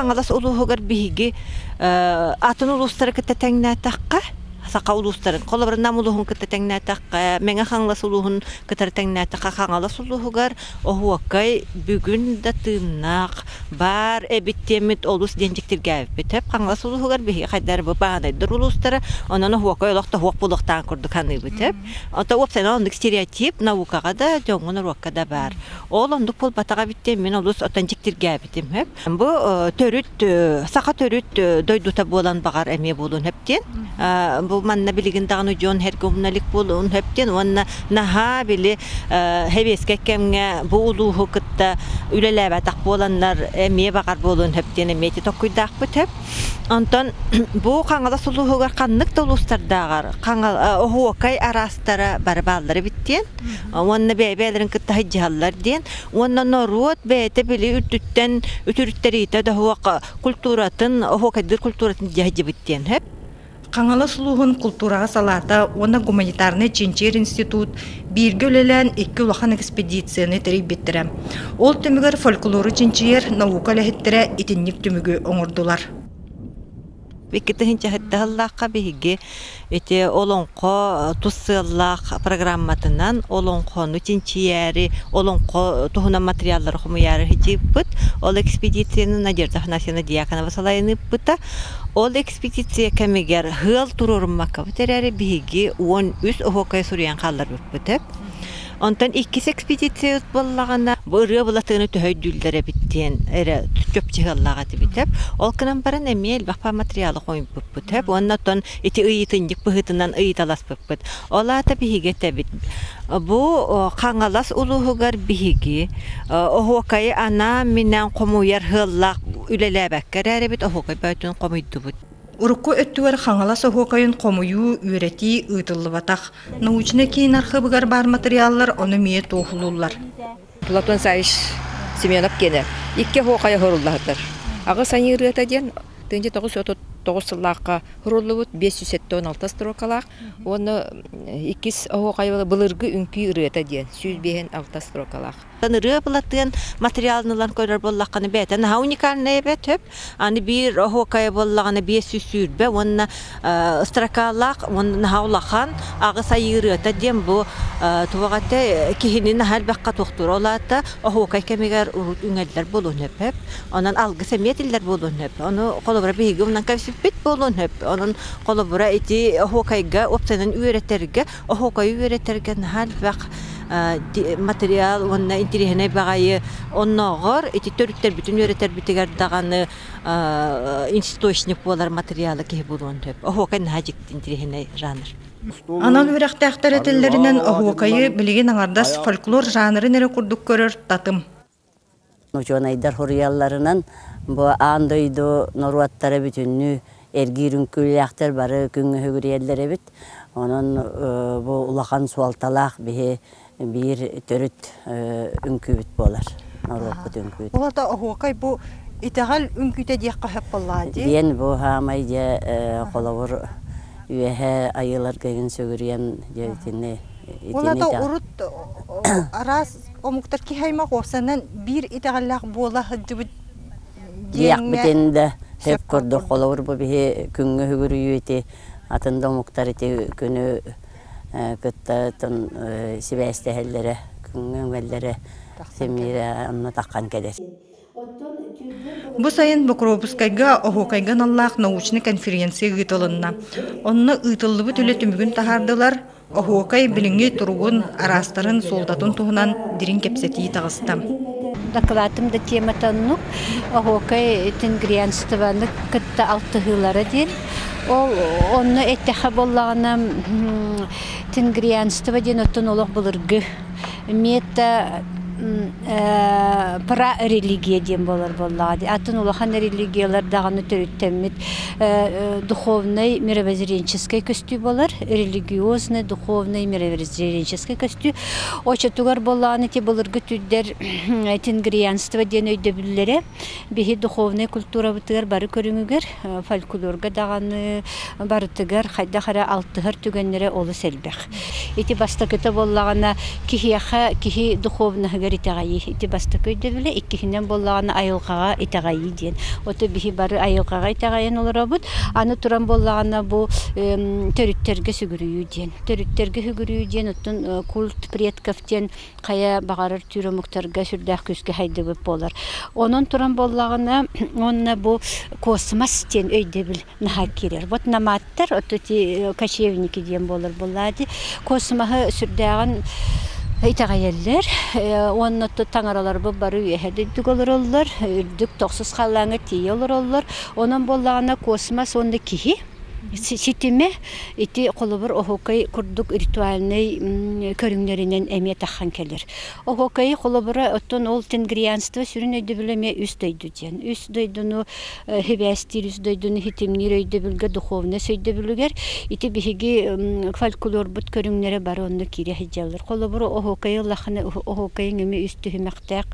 Хаҥалас улууһугар биһиги атын улуустары кытта тэҥнээтэххэ, саха улуустарын, холобура Нам улууһун кытта тэҥнээтэххэ, Мэҥэ Хаҥалас улууһун кытары тэҥнээтэххэ, Хаҥалас улууһугар оһуокай бүгүн да тыыннаах баар эбит диэммит олус диэн дьиктиргээбиппит. Сөп Хаҥалас улууһугар биһиги хайдары бу бааһынайдар улуустара, онон оһуокай олох да суох буолуохтаах курдук саныыбыт. Сөп. Ото уопсайынан оннук стереотип наукаҕа да, дьоҥҥо норуокка да баар. Ол оннук буолбатаҕа эбит диэн мин олус отон дьиктиргээбитим. Сөп. Бу төрүт саха төрүт дойдута буолан баҕар эмиэ буолуон сөп диэн. Бу манна билигин даҕаны дьон эргэ умна илик буолуон сөп диэн уонна наһаа били сэбиэскэй кэмҥэ бу улууһу кытта үлэлээбэтэх буоланнар эмиэ баҕар буолуон сөп диэн эмиэ ити толкуйдаахпыт сөп. Онтон бу Хаҥалас улууһугар ханнык да улуустардааҕар оһуокай араастара бары бааллар эбит диэн уонна бэйэ-бэйэлэрин кытта сылдьыһаллар диэн уонна норуот бэйэтэ били үрдүттэн үтүрүттэриитэ да суох культуратын оһуокайдыыр культуратын дьаһдьыбыт диэн сөп. Хаҥалас улууһун култуураҕа салаата уонна гуманитарнай чинчийэр институт бииргэ үлэлээн икки улахан экспедицияны тэрийбиттэрэ. Ол түмүгэр фольклору чинчийэр наука үлэһиттэрэ итинник түмүгү оҥордулар. 2007 сыллаахха биһиги ити олоҥхо тус сыаллаах программатынан олоҥхону чинчийээри, олоҥхо туһунан материаллары хомуйаары сылдьыбыппыт. Ол экспедицияны Надежда Афанасьевна Дьяконова салайан ыыппыта. Ол экспедиция кэмигэр ыал туруоруммаккабыт эрээри биһиги 13 оһуокай суруйан хаалларбыппыт. Онтон иккис экспедиция буоллаҕына, бу ырыа былатыаны төһө өйдүүллэр эбит диэн эрэ чопчуһуоллаах этибит. Ол гынан баран эмиэ элбэх материалы хомуйбуппут уонна оттон ити ыйытынньык быһыытынан ыйыталаспыппыт. Ол аата биһиги этэбит, бу Хаҥалас улууһугар биһиги оһуокайы анаан-минээн хомуйар сыаллаах үлэлээбэккэ эрээрибит оһуокай бөҕөтүн хомуйдубут. Урукку өттүгэр Хаҥалас оһуокайын хомуйуу, үөрэтии ыытыллыбатах. Научнай киин архыыбыгар баар матырыйааллар ону эмиэ туоһулууллар. Платон Савич Семенов киэнэ икки оһуохайа уһуруллаһытар. Аҕыс айыы ырыата диэн 1939 сыллаахха уһуруллубут 576 строкалаах уонна иккис оһуохай былыргы үҥкүү ырыата диэн 156 строкалаах. Ырыа былатыан материалын ылан көрөр буоллаххына бэйэтэ наһаа уникальнай эбээт сөп. Аны биир оһуокайа буоллаҕына 520 уонна строкалаах уонна наһаа улахан аҕыс айыы ырыата диэн бу туох этэ киһини наһаа элбэххэ туохтуур. Ол аата оһуокай кэмигэр урут үҥэллэр буолуон сөп. Онон алгыс эмиэ этиллэр буолуон сөп. Ону холобура биһиги умнан кэбиспиппит буолуон сөп. Онон холобура ити оһуокайга уопсайынан үөрэтэргэ оһуокайы үөрэтэргэ наһаа элбэх материал уонна интириэһинэй баҕайы оннооҕор ити төрүттэрбитин үөрэтэрбитигэр даҕаны источник буолар материалы киһи булуон сөп. Оһуокай наһаа дьикти интириэһинэй жанр. Анал үөрэхтээхтэр этэллэринэн оһуокайы билигин аҥардас фольклор жанрын эрэ курдук көрөр татым. Учуонайдар суруйалларынан бу аан дойду норуоттара бүтүннүү эргиир үҥкүүлээхтэр бары күҥҥэ үгүрүйэллэр эбит. Онон бу улахан суолталаах биһи биир төрүт үҥкүүбүт буолар. Норуоппут үҥкүүтэ. Ол ата оһуокай бу итэҕэл үҥкүүтэ диэххэ сөп буоллаҕа дии. Диэн бу хаамай дьэ холобур үөһэ айыыларга игин сүгүрүйэн дьэ итини Ол ата урут араас омуктар киһи аймах уопсанан биир итэҕэллээх буола сылдьыбыт диэхпитин да сөп курдук холобур бу биһи күҥҥэ үгүрүйүү ити атын да омуктар ити күнү кытта сибээстэһэллэрэ күҥҥэ үҥэллэрэ симиирэ онно таххан кэлэр. Бу сайын Бокуруобускайга оһуокайга аналлаах научнай конференция ыытылынна. Онно ыытыллыбыт үлэ түмүгүн таһаардылар, Оһуокай билиҥҥи туругун, араастарын, суолтатын туһунан дириҥ кэпсэтии таҕыста. Дакылаатым да темата оннук. Оһуокай тенгрианствоны кытта алтыһыылара диэн. Ол онно эттэххэ буоллаҕына тенгрианство диэн оттон олох былыргы мета пра-религия диэн буолар буоллаҕа дии. Атын улахан религиялар даҕаны төрүттэммит духовнай мировоззренческай көстүү буолар. Религиозный, духовный, мировоззренческай көстүү. Оччотугар буоллаҕына ити былыргы түрдэр тенгрианство диэн өйдөбүллэрэ биһи духовнай культурабытыгар бары көрүҥүгэр, фольклорга даҕаны барытыгар хайдах эрэ алтыһар түгэннэрэ олус элбэх. Ити бастакыта буоллаҕына киһиэхэ киһи духовноһыгар төрүттэргэр итэҕэйии. Ити бастакы өйдөбүлэ, иккиһинэн буоллаҕына айылҕаҕа итэҕэйии диэн. Ото биһи бары айылҕаҕа итэҕэйэн олоробут. Аны туран буоллаҕына бу төрүттэргэ сүгүрүйүү диэн. Төрүттэргэ сүгүрүйүү диэн оттон культ предков диэн хайа баҕарар түүр омуктарга сүрдээх күүскэ хайдыбыт буолар. Онон туран буоллаҕына уонна бу космос диэн өйдөбүл наһаа киирэр. Вот намааттар, вот эти кочевники диэн буолар буоллаати. Космоһы сүрдээҕин итэҕэйэллэр уонна таҥараларбыт бары үөһэ дойдуга олороллор, үрдүк тохсус халлааҥҥа тиийэ олороллор. Онон буоллаҕына космос уонна киһи ситимэ ити холобур оһуокай курдук ритуальнай көрүҥнэринэн эмиэ таххан кэлэр. Оһуокайы холобура оттон ол тенгрианство сүрүн өйдөбүлэ эмиэ үс дойду диэн. Үс дойдуну хибээстиир үс дойдуну хитимниир өйдөбүлгэ духовность өйдөбүлүгэр ити биһиги фольклорбут көрүҥнэрэ бары онно киирэ сылдьаллар. Холобур оһуокайы ыллаххына оһуокайыҥ эмиэ үс түһүмэхтээх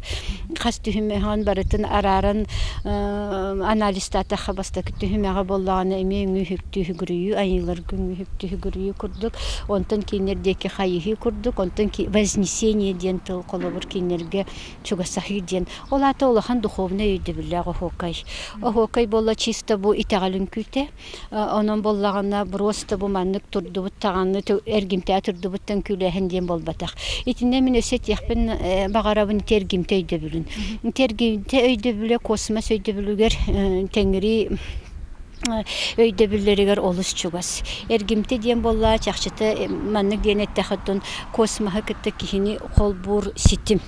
хас түһүмэҕин барытын арааран анализтаатахха бастакы түһүмэҕэ буоллаҕына эмиэ үҥүү үгүрүйүү айыыларга үҥүү үгүрүйүү курдук онтон кинилэр диэки хайыһыы курдук онтон вознесение диэн тыл холобур кинилэргэ чугасаһыы диэн ол аата улахан духовнай өйдөбүллээх оһуокай оһуокай буолла чисто бу итэҕэл үҥкүүтэ Онон буоллаҕына просто бу маннык турдубут даҕаны эргимтээ турдубуттан күлээһин диэн буолбатах. Итиннэ мин өссө этиэхпин баҕарабын ити эргимтэ өйдөбүлүн. Ити эргимтэ өйдөбүлэ космос өйдөбүлүгэр тэҥири өйдөбүллэригэр олус чугас. Эргимтэ диэн буоллаҕа чахчыта маннык диэн эттэххэ оттон космоһы кытта киһини холбуур ситим.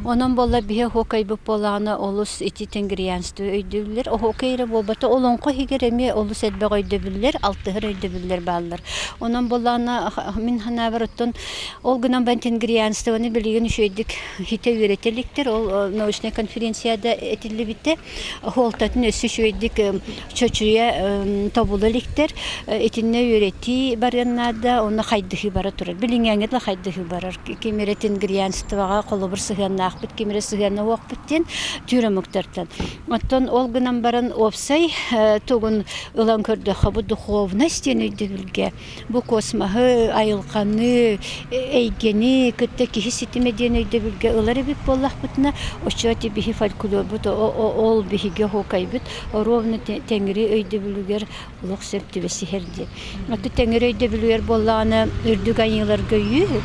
Онон буолла биһи оһуокайбыт буоллаҕына олус ити тенгрианство өйдөбүллэр. Оһуокай эрэ буолбата олоҥхо иһигэр эмиэ олус элбэх өйдөбүллэр, алтыһар өйдөбүллэр бааллар. Онон буоллаҕына мин санаабар оттон ол гынан баран тенгрианствоны билигин үчүгэйдик хитэ үөрэтэ иликтэр. Ол научнай конференцияда этиллибитэ. Хуолтатын өссө үчүгэйдик чочуйа тобула иликтэр. Итиннэ үөрэтии барыан наада, онно хайдыһыы бара турар. Билиҥҥээҥҥэ да хайдыһыы барар. Ким эрэ тенгрианствоҕа холобур сыһыаннаахпыт, ким эрэ сыһыана суохпут диэн түүр омуктартан. Оттон ол гынан баран уопсай тугун ылан көрдөххө, бу духовность диэн өйдөбүлгэ бу космоһы, айылҕаны, эйгэни кытта киһи ситимэ диэн өйдөбүлгэ ылар эбит буоллахпытына, оччо биһи фольклорбут ол биһиги оһуокайбыт ровно тэҥири өйдөбүлүгэр олох сөп түбэсиһэр диэн. Оттон тэҥири өйдөбүлүгэр буоллаҕына үрдүк айыыларга өйүү,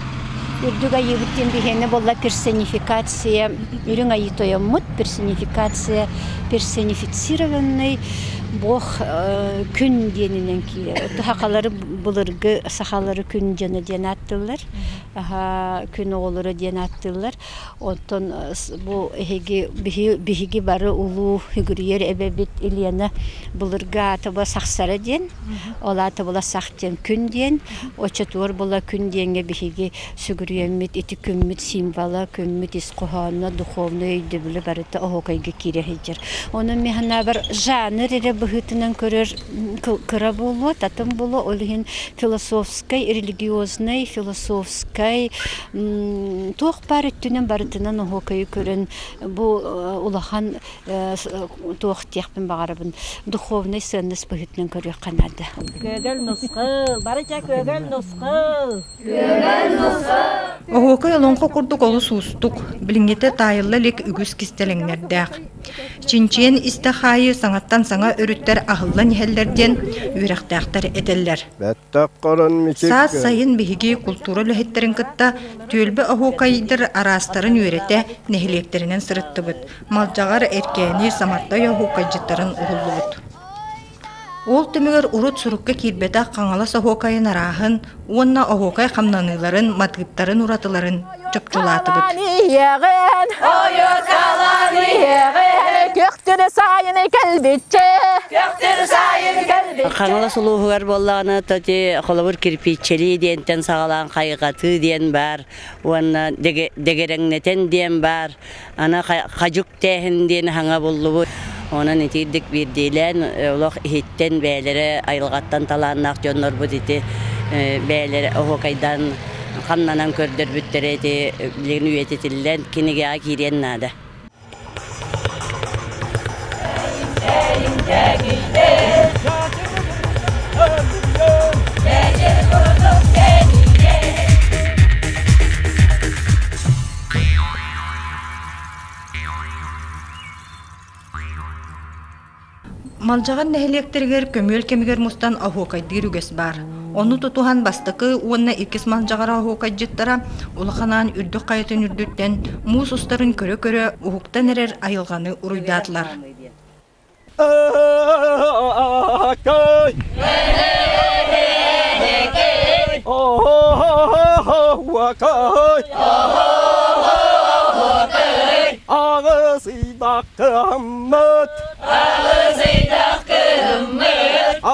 үрдүк айыыбыт диэн биһиэнэ буолла персонификация, үрүҥ айыы тойоммут, персонификация, персонифицированный Бог күн диэнинэн киирэр. Сахалары былыргы сахалары күн дьоно диэн ааттыыллар. Күн оҕолоро диэн ааттыыллар. Оттон бу эһиги биһиги бары улуу үгүрүйэр эбэбит Елена былыргы аата була Сахсара диэн. Ол аата була Сах диэн күн диэн. Оччотугар була күн диэҥҥэ биһиги сүгүрүйэммит ити күммүт символа, күммүт ис хоһооно, духовнай өйдөбүлэ барыта оһуокайга киирэ сылдьар. Онон мин санаабар жанр эрэ быһыытынан көрөр кыра буолуо, татым буолуо, ол иһин философскай, религиознай, философскай туох баар өттүнэн барытынан оһуокайы көрөн бу улахан туох диэхпин баҕарабын духовнай сыаннас быһыытынан көрүөххэ наада. Күөгэл нусхыл, барыча күөгэл нусхыл. Оһуокай олоҥхо курдук олус уустук, билиҥҥитэ таайылла илик үгүс кистэлэҥнэрдээх. Чинчийэн истэх аайы саҥаттан саҥа өрүттэр аһыллан иһэллэр диэн үөрэхтээхтэр этэллэр. Саас сайын биһиги култуура үлэһиттэрин кытта түөлбэ оһуокайдар араастарын үөрэтэ нэһилиэктэринэн сырыттыбыт, Малдьаҕар, Эркээни, Самартай оһуокайдьыттарын уһуллубут. Ол түмүгэр урут сурукка киирбэтэх Хаҥалас оһуокайын арааһын уонна оһуокай хамнаныыларын, матыыптарын уратыларын чопчулаатыбыт. Хаҥалас улууһугар буоллаҕына тоти холобур кирпииччэлии диэнтэн саҕалаан хайҕатыы диэн баар уонна дэгэрэҥнэтэн диэн баар Аны хадьык тээһин диэн хаҥа буллубут. Онон итиирдик биирдиилээн олох иһиттэн бэйэлэрэ айылҕаттан талааннаах дьоннорбут ити бэйэлэрэ оһуокайдаан хамнанан көрдөрбүттэрэ ити билигин үйэтитиллэн кинигэҕэ киириэн наада. Малдьаҕар нэһилиэктэригэр көмүөл кэмигэр мустан оһуокайдыыр үгэс баар. Ону тутуһан бастакы уонна иккис Малдьаҕар оһуокайдьыттара Улахан Аан үрдүк хайатын үрдүттэн муус устарын көрө-көрө уһуктан эрэр айылҕаны уруйдаатылар. Аҕыс ыйдах кыһыммыт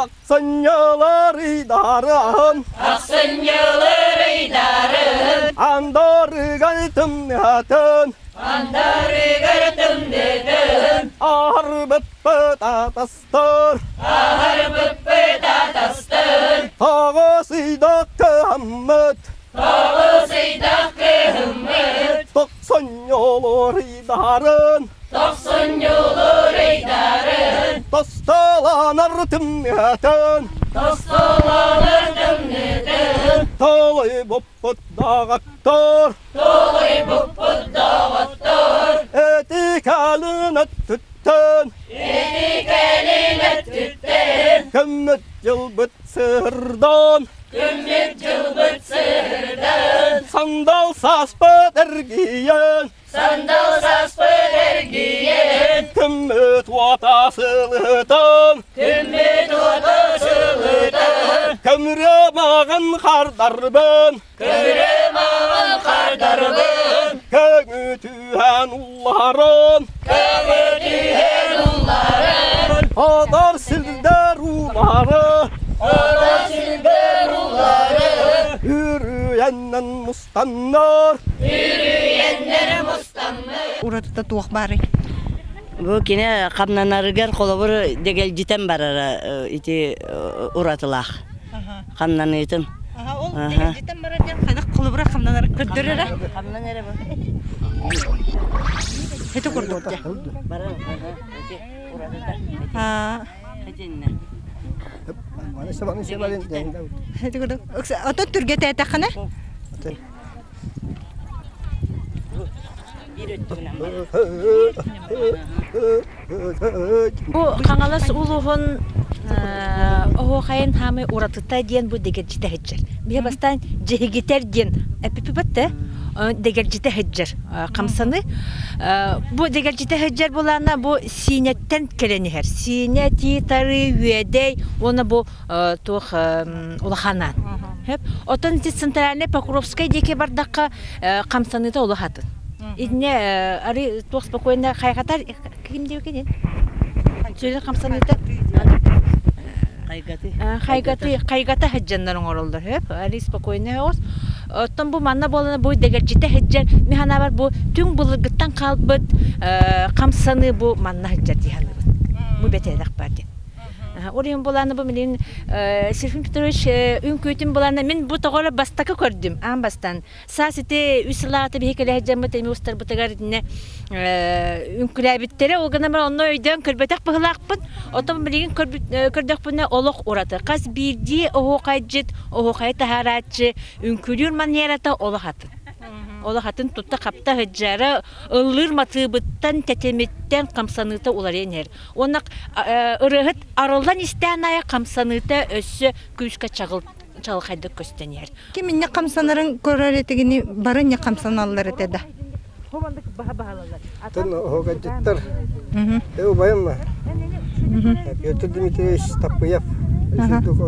Ахсынньылар ыйдарын Ахсынньылар ыйдарын Андарыгар тымныытын Андарыгар тымныытын Аһарбыппыт атастар Аһарбыппыт атастар Тоҕус ыйдах кыһыммыт Тоҕус ыйдах кыһыммыт Тохсонньолор ыйдарын Тохсунньулуур ыйдарын Тостолонор тымныытын Тостолонор тымныытын Толуйбуппут доҕоттор Толуйбуппут доҕоттор Эти кэлин өттүттэн Эти кэлин өттүттэн Көммүт дьылбыт сыһырдан Күммүт дьылбыт сыһырдан Сандал сааспыт эргийэн Сандал саспыт эргийэн Күммүт уота сылытан Күммүт уота сылытан Көмүрэ маҕан хардарбын Көмүрэ маҕан хардарбын Көҥү түһэн улларын Көҥү түһэн улларын Одор сирдэр уулары Одор сирдэр уулары Үрүйэннэн мустаннар Үрүйэннэр мустаннар Уратыта туох баарый? Бу кини хамнанарыгар холобур дэгэлдьитэн барара ити уратылаах хамнаныытын. Ол дэгэлдьитэн барар диэн хайдах холобура хамнанар көрдөрөрө? Хамнан эрэ бу. Ити курдук дьэ. Барар ити уратыта. Итиннэ. Ити курдук. Отон түргэтээтэххинэ? Бу Хаҥалас улууһун оһуохайын хаамай уратыта диэн бу дэгэрдьитэ сылдьар. Биһи бастаан дьиһигитэр диэн эппиппит дэгэрдьитэ сылдьар хамсаны. Бу дэгэрдьитэ сылдьар булаана бу Сиинэттэн кэлэн иһэр. Сиинэ, Тиитары, Үөдэй уонна бу туох улаханаан. Оттон ити центральный Покровскай диэки бардахха хамсаныыта улахатын. Итинне ары туох спокойно хайҕатар ким диэбикин Сүрүн хамсаныыта Хайгаты. Хайгаты хайгата сылдьаннар оҥороллор хөп. Али спокойно оҕус. Оттон бу манна буолана бу дэгэрдьитэ сылдьар мин санаабар бу түҥ былыргыттан хаалбыт хамсаныы бу манна сылдьар дии саныыбын. Бу бэтэрэх бар диэн. Ол иһин булааны бу мин Серафим Петрович үҥкүүтүн булаана мин бу тоҕо эрэ бастакы көрдүм аан бастаан. Саас ити үс сыллааҕыта биһи кэлэ сылдьаммыт эми устарбытыгар итиннэ үҥкүүлээбиттэрэ ол гынан баран онно өйдөөн көрбөтөх быһыылаахпын. Оттон билигин көрдөхпүнэ олох ураты. Хас биирдии оһуохайдьыт, оһуохайы таһаарааччы үҥкүүлүүр манерата олох атын. Олох атын тутта-хапта сылдьара, ыллыыр матыыбыттан, тэтимиттэн хамсаныыта уларыйан иһэр. Уонна ырыаһыт арыллан истээн аайы хамсаныыта өссө күүскэ чаҕыл чаҕылхайдык көстөн иһэр. Ким инньэ хамсанарын көрөр этигини бары инньэ хамсаналлар этэ да. Тын оһугадьыттар. Убайым Петр Дмитриевич Таппыев үчүгдүк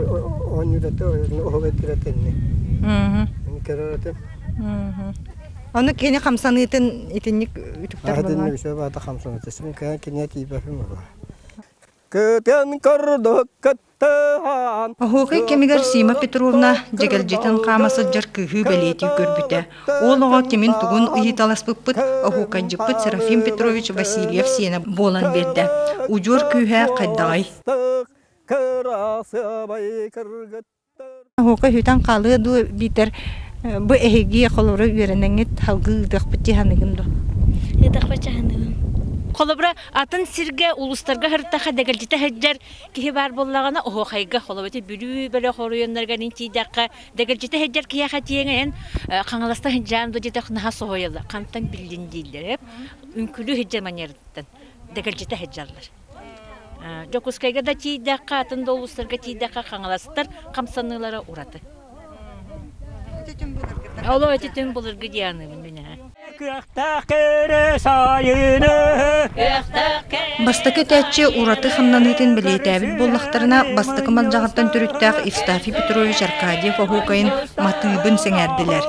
оонньуурата оһугадьыратынни. Мин көрөр этим. Ону кини хамсаныытын итинник үтүктэр буолла. Итинник үчүгэй баата хамсаныыта. Син кээн киниэ тиийбэпин буолла. Көтөн көрдөх кыттыһан. Оһуокай кэмигэр Сима Петровна дьэгэлдьитэн хаама сылдьар кыыһы бэлиэтии көрбүтэ. Уол оҕо кимин-тугун ыйыталаспыппыт, оһуокайдьыппыт Серафим Петрович Васильев сиэнэ буолан биэрдэ. Удьуор күүһэ хайдаҕый? Оһуокай үтэн хаалыа дуу биитэр бу эһиги холобура үөрэнэҥҥит салгыы ыытыахпыт дии саныыгын дуо? Ыытыахпыт дьаһаныыбын. Холобура, атын сиргэ, улуустарга сырыттахха дэгэлдьитэ сылдьар киһи баар буоллаҕына, оһуохайга, холобура, ити Бүлүү бөлөх оройуоннарыгар тиийдэххэ, дэгэлдьитэ сылдьар киһиэхэ тиэҥэн, Хаҥаласта сылдьаан дуу диэтэх наһаа соһуйаллар, хантан биллин дииллэр, үҥкүүлүү сылдьар манерыттан дэгэлдьитэ сылдьаллар. Дьокуускайга да тиийдэххэ, атын да улуустарга тиийдэххэ хаҥаластар хамсаныылара ураты. Олоо ити түҥ былыргы дианыбын мин Бастакы этээччи ураты хамнаныытын бэлиэтээбит буоллахтарына, бастакы Малдьаҕартан төрүттээх Евстафий Петрович Аркадьев оһуокайын матыыбын сэҥээрдилэр.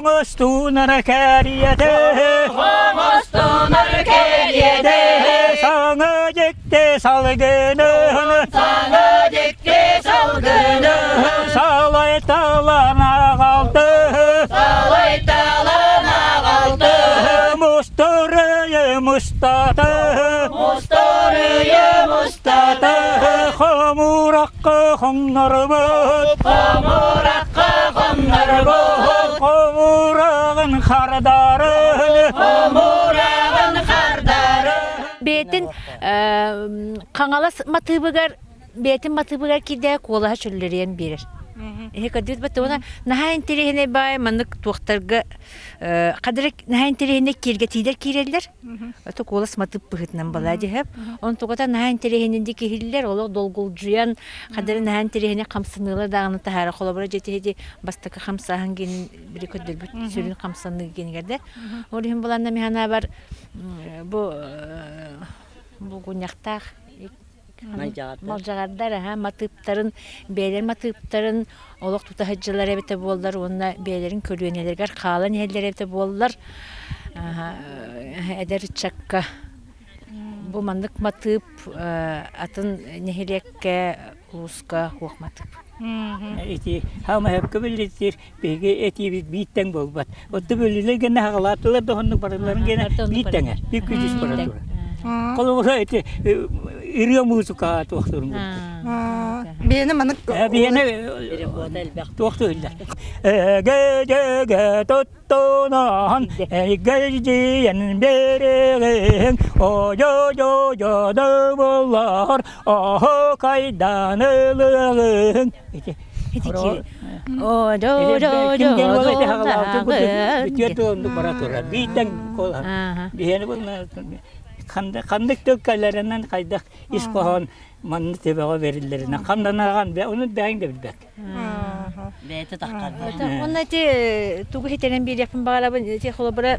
Оҥостунар кэриэтэ, оҥостунар кэриэтэ, саҥа дьикти салгыны, саҥа дьикти салгыны, салайталан аҕалты, салайталан аҕалты, мустарыйы мустата, мустарыйы мустата, хомуракка хоҥнорбут, хомуракка хоннорбут, хомураҕын хардарын, хомураҕын хардарын. Бэйэтин Хаҥалас матыыбыгар бэйэтин матыыбыгар киирдэ куолаһа чөллөрүйэн биэрэр. Эһи көрдүбүт баттыбына наһаа интэриэһинэй баай маннык туохтарга хадырык наһаа интэриэһинэй киэргэтиилэр киирэллэр. Ото куолас матыып быһыытынан балаа дьэһэп. Онтугата наһаа интэриэһинэй киһиллэр олох долгулдьуйан хадыры наһаа интэриэһинэй хамсаныылар даҕаны таһаара холобура дьэтиһи бастакы хамсааһын гинин били көрдөрбүт сүрүн хамсаныы гинигэр да. Ол иһин буланна миханабар бу булгунньахтаах малдьаҕардар аһа матыыптарын бэйэлэрин матыыптарын олох тута сылдьаллар эбитэ буоллар уонна бэйэлэрин көлүөнэлэригэр хаалан иһэллэр эбитэ буоллар эдэр ыччакка бу маннык матыып атын нэһилиэккэ улууска суох матыып. Ити хаамаһапка биллитир биһиги этиибит биир тэҥ буолбат. Отто бөлүлэр гэнэ хаҕалаатылар да оннук барыларын гэнэ биир тэҥэ, биир күдьүс бара турар. Холобура ити ырыа музыка туохтуурун курдук. Биэни манык Биэни туох туһуллар. Эгэ дьэгэ тоттонаан эйгэлдьийэн берегин ожо-жо-жо боллар оһо кайдан ылыгын ити Ханнык тыл кэлэринэн хайдах ис хоһоон манна төбөҕө бериллэринэн ханнанаҕан ону бэйэҥ да билбэт. Бэйэтэ таххар. Онно ити тугу хитэрэн биэриэхпин баҕарабын ити холобура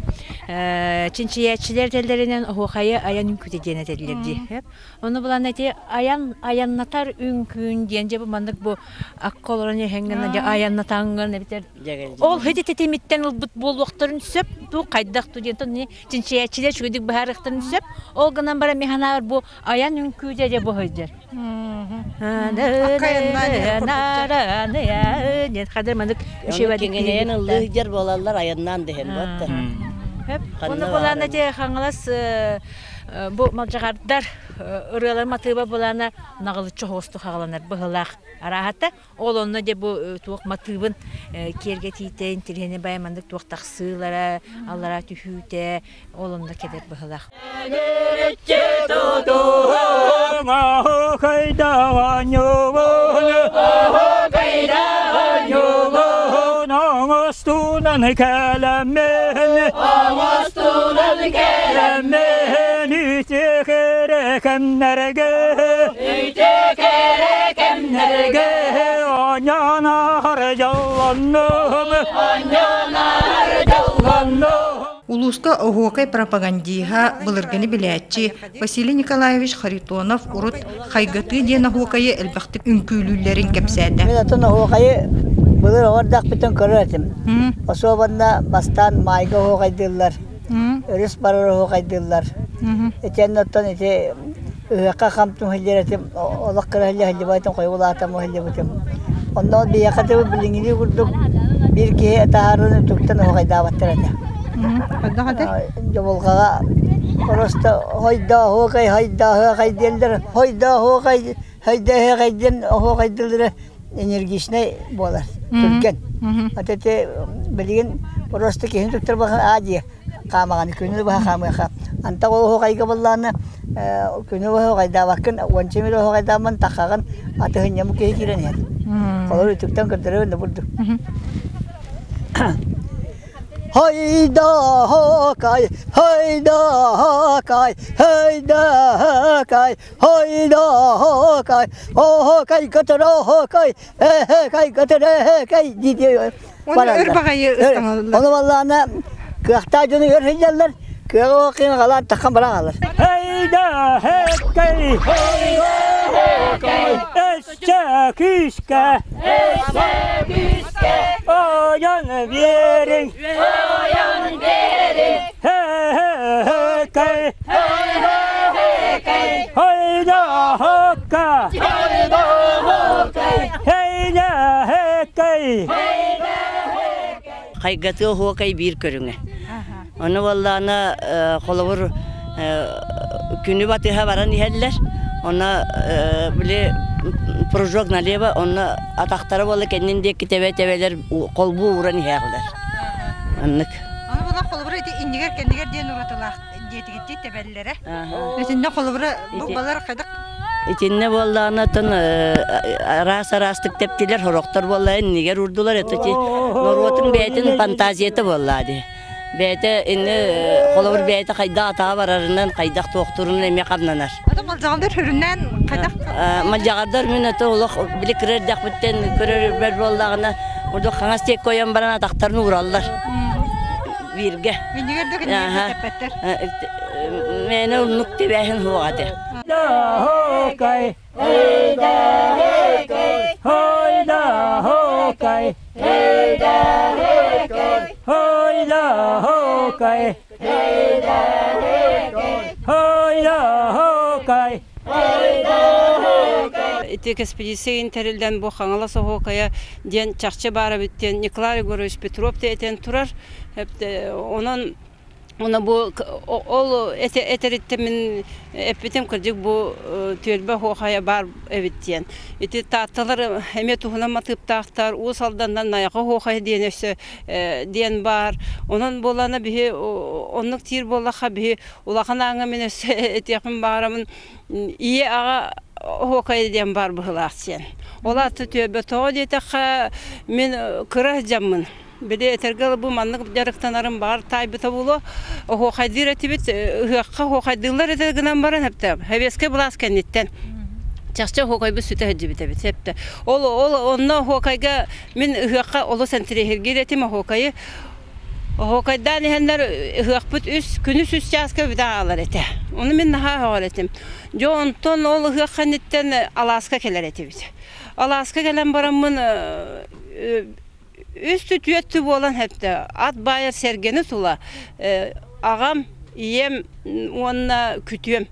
чинчийээччилэр этэллэринэн оһуохайы айан үҥкүүтэ диэн этэллэр дии. Ону булан ити айан айаннатар үҥкүүн диэн дьэ бу маннык бу акка олорон иһэҥҥин дьэ айаннатаҥҥын эбэтэр ол хити тэтимиттэн ылбыт буолуохтарын сөп ту хайдах ту диэн тон чинчийээччилэр үчүгэйдик быһаарыахтарын сөп ол гынан баран мин санаабар бу айан үҥкүүдэ дьэ бу сылдьар диэн маннык Киҥинэйэн ыллыы сылдьар буолаллар айаннаан дэһэн буотта. Онно булан ити Хаҥалас Бу малдьаҕардар ырыалар матыыба былаана наҕылыччы хоосту хаҕаланар быһылаах арааһата. Ол онно дьэ бу туох матыыбын киэргэтиитэ, интириэһинэй баай маннык туох тахсыылара, аллараа түһүүтэ, ол онно кэлэр быһылаах. Оҥостунан кэлэммин, оҥостунан кэлэммин, үтүө кэмнэргэ, үтүө кэмнэргэ, оонньоонор дьоллоннум, оонньоонор дьоллоннум. Улууска оһуокай пропагандиһа, былыргыны билээччи Василий Николаевич Харитонов урут Хайгатыы диэн оһуокайы элбэхтик үҥкүүлүүллэрин кэпсээтэ. Мин отон оһуокайы былыр оҕо эрдэхпиттэн көрөр этим. Особенно бастаан маайга оһуокайдыыллар, өрүс барар оһуокайдыыллар. Итиэннэ оттон ити ыһыахха хам-түм сылдьар этим, олох кыра сылдьа сылдьыбатым, хойулаатам сылдьыбытым. Онно биһиэхэ да билиҥҥилии курдук биир киһи таһааран үтүктэн оһуохайдаабаттар этэ. Хайдах этэ? Дьобулҕаҕа просто хойдоо оһуохай, хойдоо оһуохай диэллэр, хойдоо оһуохай, хойдоо оһуохай диэн оһуохайдыыллара энергичнэй буолар, түргэн. Вот эти билигин просто киһини туттарбахан аа диэ хаамаҕын күнү быһа хаамыаха. Антах ол оһуохайга буоллаҕына күнү быһа оһуохайдаабаккын, уонча мүнүүтэ оһуохайдааммын таххаҕын атыһынньаммыт киһи киирэн иһэр. Холобур үтүктэн көрдөрөбүн да бурдук. Хайда-хакай, хайда-хакай, хайда-хакай, хайда-хакай, оһокай көтөр оһокай, эһэкай көтөр эһэкэй дии Уонна өр баҕайы ыстаналлар. Ону баллаана кыахтаах дьону өр сылдьаллар, кыаҕа оһокайын халаат таххан баран хаалар. Хайда хеккэй, өссө күүскэ, ойон биэриҥ, хэ-хэ-хэ-кэй, хайда хокка, хайда хеккэй. Хайгатыы оһуокай биир көрүҥэ. Ону буоллаҕына холобур күнү батыһа баран иһэллэр. Онно били прыжок налево, онно атахтара буолла кэннин диэки тэбэ-тэбэлэр холбуу ууран иһээҕилэр. Оннук. Аны була холобура ити иннигэр кэннигэр диэн уратылаах диэтигитти тэбэллэрэ. Итиннэ холобура бу балар хайдах Итиннэ буоллаҕына оттон араас-араастык тэптилэр, сорохтор буолла иннигэр уурдулар, это ти норуотун бэйэтин фантазията буоллаа дии. Бэйэтэ инни холобур бэйэтэ хайдах атаҕа барарынан, хайдах туохтуурунан эмиэ хамнанар. Ата малдьаҕардар хүрүннээн хайдах Малдьаҕардар мин это олох били кыра эрдэхпиттэн көрөр буоллаҕына, ордук хаҥас диэки ойон баран атахтарын уураллар. Бииргэ. Иннигэр да кэннигэр тэппэттэр. Мээнэ оннук тэбээһин суох этэ. Хокай, хойда хокай, хойда хокай, хойда хокай. Ити экспедиция тэриллэн бу Хаҥалас оһуокайа диэн чахчы баар эбит диэн Николай Егорович Петров этэн турар. Онон Уна бу ол этэриттэн мин эппитим кырдьык бу түөлбэ оһуохайа баар эбит диэн. Ити таатталар эмиэ туһунан матыыптаахтар, Уус Алданнан Найахы оһуохайа диэн өссө диэн баар. Онон буолана биһи оннук тиир буоллахха биһи улахан ааҥҥа мин өссө этиэхпин баҕарамын ийэ аҕа оһуокайа диэн баар быһыылаах диэн. Ол аата түөлбэ тоҕо диэтэххэ мин кыра дьаммын. Били этэргэ бу маннык дьарыктанарым баҕар таайбыта буолуо. Оһуохайдыыр этибит, ыһыахха оһуохайдыыллар этэ гынан баран эптэ. Советскай былаас кэнниттэн чахчы оһуокайбыт сүтэ сылдьыбыт эбит эптэ. Ол ол онно оһуокайга мин ыһыахха олус интириэһиргиир этим оһуокайы. Оһуокайдаан иһэннэр ыһыахпыт үс күнүс үс чааска бүтэ хаалар этэ. Ону мин наһаа өһөҕөр этим. Дьэ онтон ол ыһыах кэнниттэн алааска кэлэр этибит. Алааска кэлэн бараммын Үс түөрт буолан хэптэ ат баайар сэргэни тула аҕам, ийэм уонна күтүөм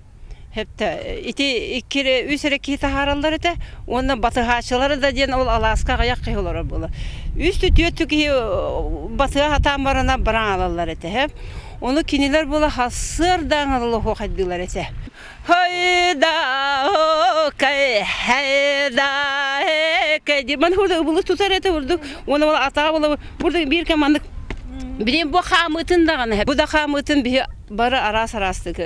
хэптэ ити икки эрэ үс эрэ киһи таһаараллар этэ уонна батыһааччылара да диэн ол алааска аҕыйах киһи олорор буолар. Үс түөрт киһи батыһа сатаан барана баран аалаллар этэ һэ. Ону кинилэр буола сарсыардааҥы оһуохайдыылар этэ. Хайда-кай, хайда-кай диир. Маны курдук ыбылы тутар этэ курдук. Уонна ол атаа була бурдук биир кэм маннык билим бу хаамыытын даҕаны бу да хаамыытын биһи бары араас-араастык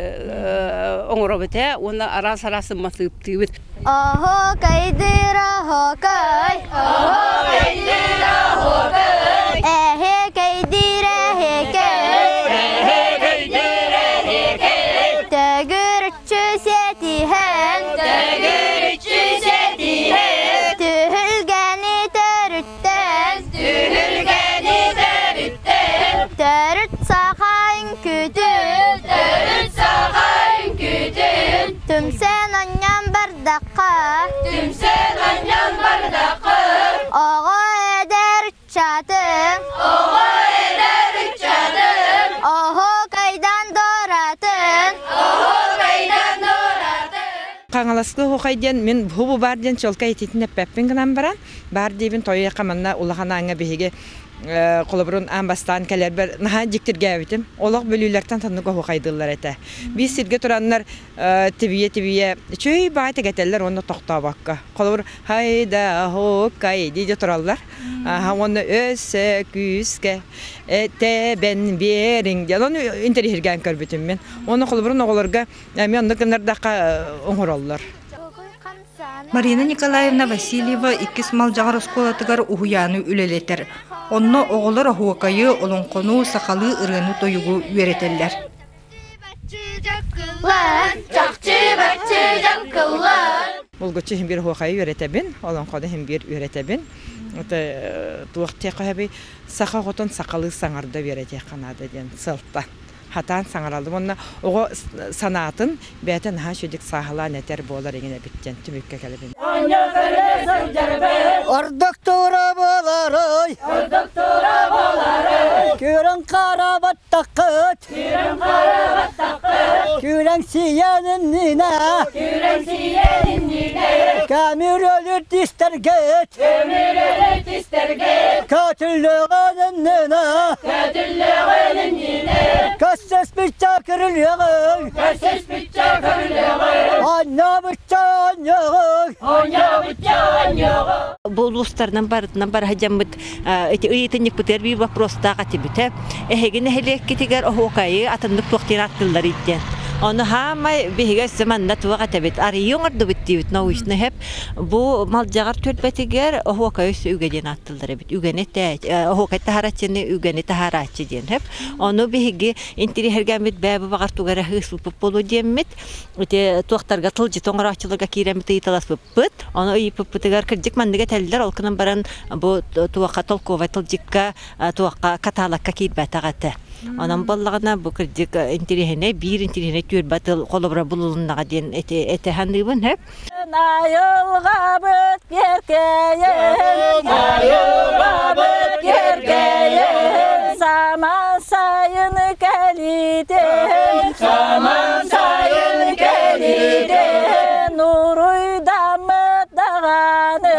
оҥоробут ээ уонна араас-араас матыыптыыбыт. Оһуокайдыыр оһуокай, Оһуокайдыыр оһуокай, Эһиэкэйдиир эһиэкэй, Эһиэкэйдиир эһиэкэй, Төгүрүччү сиэтиһэн, Төгүрүччү сиэтиһэн, Түһүлгэни төрүттэн, Түһүлгэни төрүттэн, Төрүт саха үҥкүүтүн, Төрүт саха үҥкүүтүн, Түмсэн анньан бардахха, Түмсэн анньан бардахха, Оҕо эдэр ыччатын, Оҕо эдэр ыччатын, Оһуокайдан доратын, Хаҥаласкы оһуохай диэн мин бу баар диэн чуолкай ититин эппэппин гынан баран, баар диибин тойуохха манна улахан ааҥҥа биһиги холобурун аан бастаан кэлэрбэр наһаа дьиктиргээбитим. Олох бүлүүлэртэн соннук оһуохайдыыллар этэ. Биир сиргэ тураннар тибийэ-тибийэ үчүгэй баай тигэтэллэр уонна тохтообокко. Холобур хайда оһуокай дии тураллар. Уонна өссө күүскэ тэбэн биэриҥ диэн ону интэриэһиргээн көрбүтүм мин. Уонна холобурун оҕолорго эмиэ оннук гыннардахха оҥороллор. Марина Николаевна Васильева иккис Малдьаҕар оскуолатыгар уһуйааны үлэлэтэр. Онно оҕолор оһуокайы, олоҥхону, сахалыы ырыаны-тойугу үөрэтэллэр. Булгуччу иһин биир оһуохайы үөрэтэбин, олоҥхону иһин биир үөрэтэбин. Туох диэххэ саха оҕотун сахалыы саҥарда үөрэтиэххэ наада диэн сыалтан. Хатаан саҥаралым уонна оҕо санаатын бэйэтэ наһаа үчүгдүк сааһылаан этэр буолар иҥин эбит диэн түмүккэ кэлэбин. Ордук тура буоларый, Ордук тура буоларый, Күрэн хара баттаххыт, Күрэн хара баттаххыт, Күрэн сиэн иннинэ, Күрэн сиэн иннинэ, Көмүр өлөр тистэргит, Көмүр өлөр тистэргит, Көтүллүҕүн иннинэ, Көтүллүҕүн иннинэ, Көссөспүччэ көрүлүөҕүҥ, Көссөспүччэ көрүлүөҕүҥ, Онньообучча онньоҕуҥ, Онньообучча онньоҕуҥ. Бу улуустарынан барытынан бараһа дьаммыт ити ыйытынньыкпытыгар биир вопростаах этибитэ. Эһиги нэһилиэккитигэр оһуокайы атыннык туох диэн ааттыыллар диэн. Ону хаамай биһиги өссө манна туох этэбит арыйыы оҥордубут диибит научный хэп. Бу Малдьаҕар түөлбэтигэр оһуокай өссө үгэ диэн ааттыыллар эбит. Үгэни оһуокай таһарааччыны үгэни таһаарааччы диэн хэп. Ону биһиги интириэһиргээммит бээ бу баҕар тугу эрэ ыыспыппыт буолуо диэммит ити туохтарга тылдьыт оҥорооччуларга киирэммит ыйыталаспыппыт. Ону ыйыппыппытыгар кырдьык маннык этэллэр, ол гынан баран бу туохха толковай тылдьыкка туохха каталогка киирбэтэх этэ. Онон буоллаҕына бу кырдьык интириэһинэй биир интириэһинэй түөрбэ тыл холобура булулуннаҕа диэн этэ саныыбын сөп. Айылҕабыт киэркэйэн, айылҕабыт киэркэйэн, саман сайын кэлиитин, саман сайын кэлиитин, уруйдаммыт даҕаны,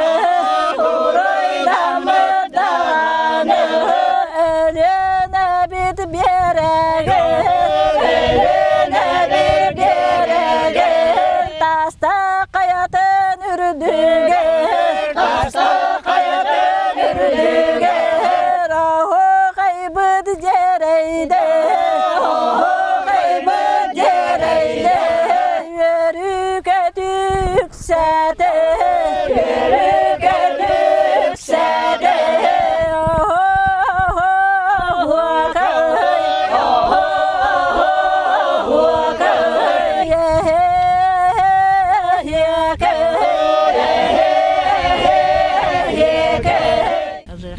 уруйдаммыт даҕаны, Өлүөнэбит биэрэгэ, Өлүөнэбит биэрэгэ, Таста хайатын үрдүгэ, Таста хайатын үрдүгэ, Оһуохайбыт дьэрэйдэ, Оһуохайбыт дьэрэйдэ, Үөрүү-көтүү үксээтэ, Үөрүү-көтүү үксээтэ.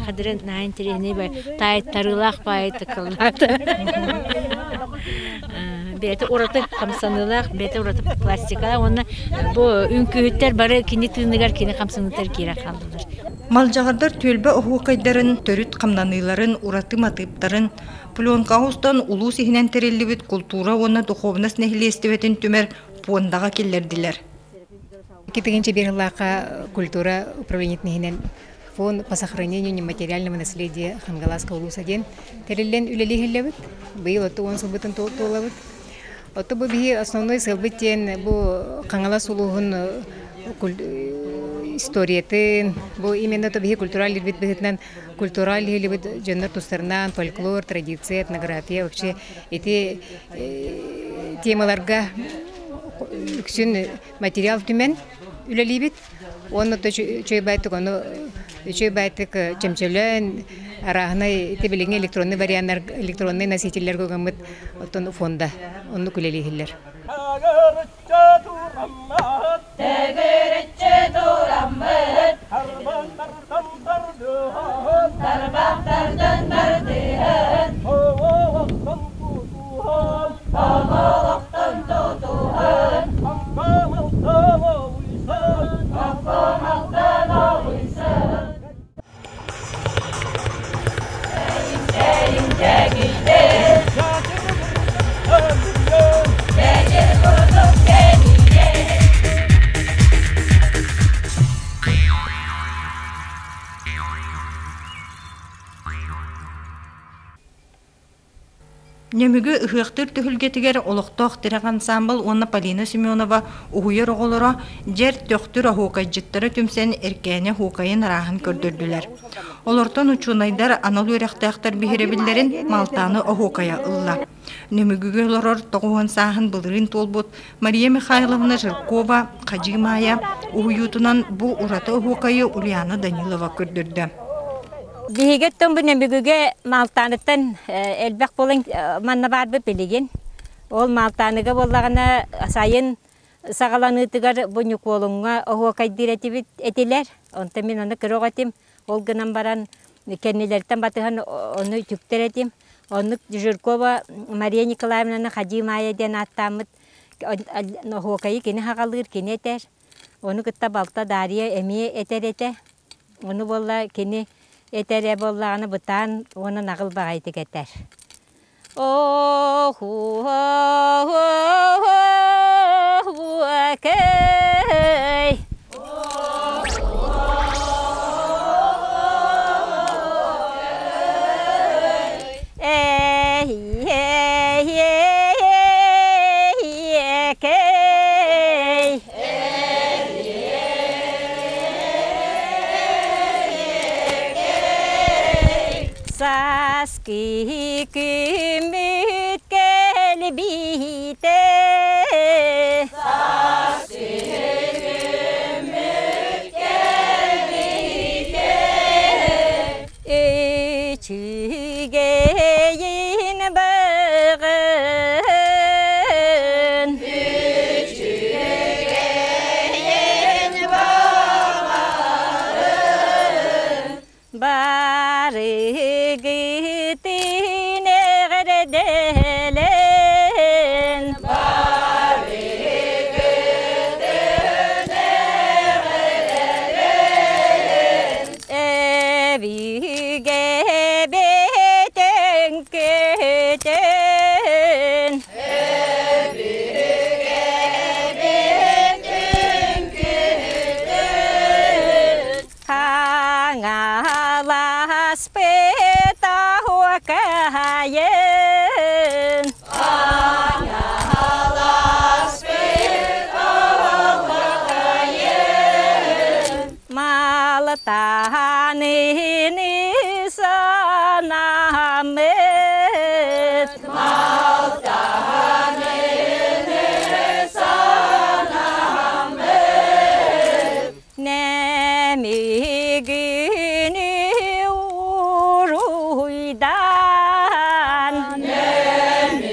Хадырын наһаа интэриэһинэй бай таайтарыылаах баайы тыкыллаата. Бэйэтэ ураты хамсаныылаах, бэйэтэ ураты пластикалаах уонна бу үҥкүүһүттэр бары кини тыыныгар кини хамсаныытыгар киирэн хааллылар. Малдьаҕардар түөлбэ оһуокайдарын, төрүт хамнаныыларын, ураты матыыптарын пленкаҕа устан улуус иһинэн тэриллибит култуура уонна духовность нэһилиэстибэтин түмэр пуондаҕа киллэрдилэр. Икки биир культура управлениетын иһинэн фонд по сохранению нематериального наследия Хангаласского улуса диэн тэриллэн үлэлиһиллэбит. Быйыл оту уон сылбытын туолабыт. Оту бу биһи основной сылбыт диэн бу Хаҥалас улууһун историятын, бу именно то биһи культурал лирбит быһытынан культурал лиһилибит дьоннор тустарынан фольклор, традиция, этнография вообще ити темаларга үксүн материал түмэн үлэлиибит. Уонна то үчүгэй байтык ону үчүгэй байтык чөмчөлөөн арааһынай ити билиҥҥи электронный варианнар электронный носителлэргэ гыммыт оттон фонда оннук үлэлииһиллэр. Төгүрүччү тураммыт, тарбахтардан тардыһан, Хомолохтон тутуһан, Хомолтон олуйсан, Нөмүгү ыһыахтыыр түһүлгэтигэр олохтоох тирэх ансаамбыл уонна Полина Семенова уһуйар оҕолоро дьэр төхтүр оһуокайдьыттара түмсэн Эркээни оһуокайын арааһын көрдөрдүлэр. Олортон учуонайдар анал үөрэхтээхтэр биһирэбиллэрин Малтааны оһуокайа ылла. Нөмүгүгэ олорор тоҕуһун сааһын былырыын туолбут Мария Михайловна Жиркова Хадьыы Маайа уһуйуутунан бу ураты оһуокайы Ульяна Данилова көрдөрдө. Биһиги оттон бу Нөмүгүгэ Малтааныттан элбэх буолан манна баарбыт билигин. Ол Малтааныга буоллаҕына сайын саҕаланыытыгар бу Ньукуолуҥҥа оһуокайдыыр этибит этилэр. Онтон мин ону кыра оҕо этим. Ол гынан баран кэннилэриттэн батыһан ону үтүктэр этим. Оннук Жиркова Мария Николаевнаны Хадьыы Маайа диэн ааттааммыт оһуокайы кини хаҕалыыр, кини этэр. Ону кытта балта Дарья эмиэ этэр этэ. Ону буолла кини этэрэ буоллаҕына бытаан уонна наҕыл баҕайытык этэр. Оһуокай Эһиэһиэһиэкэй Сааскы күммүт кэлбитэ Сааскы күммүт кэлбитэ Үчүгэйин быгын Үчүгэйин баҕарын Барыгытын эҕэрдэлэн Барыгытын эҕэрдэлэн Өбүгэ бэтэн көтөн Өбүгэ бэтэн көтөн Хаҥаласпыт оһуокайын Хаҥаласпыт оһуокайын Малтаныны санаммыт Малтаныны санаммыт Нэмигини уруйдан Нэмигини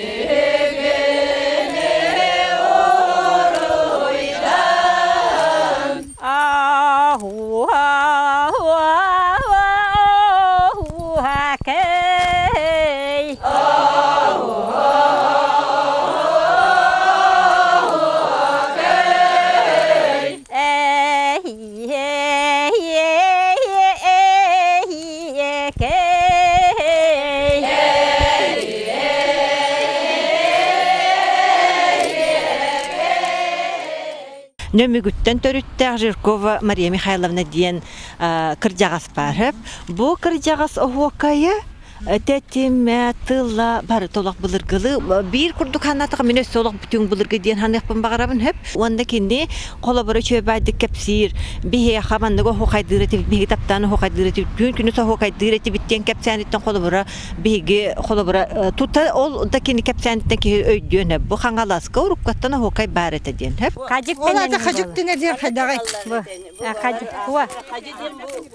уруйдан Аһуа-уа-уа-кэй Аһуа-уа-кэй Нөмүгүттэн төрүттээх Жиркова Мария Михайловна диэн кырдьаҕас баар. Бу кырдьаҕас оһуокайы тэтимэ, тыла бары толох былыргылыы биир курдук санаатаха мин өссө олох бүтүн былыргы диэн саныахпын баҕарабын хөп уонна кини холобура үчүгэйдик кэпсиир биһиэхэ маннык оһуохайдыыр этибит биһиги таптаан оһуохайдыыр этибит түүн күнүс оһуохайдыыр этибит диэн кэпсээниттэн холобура биһиги холобура тута ол да кини кэпсээниттэн киһи өйдүөн хөп бу Хаҥаласка уруккаттан оһуохай баар этэ диэн хөп Ол ата хадьык тэнэ диэн хайдаҕай?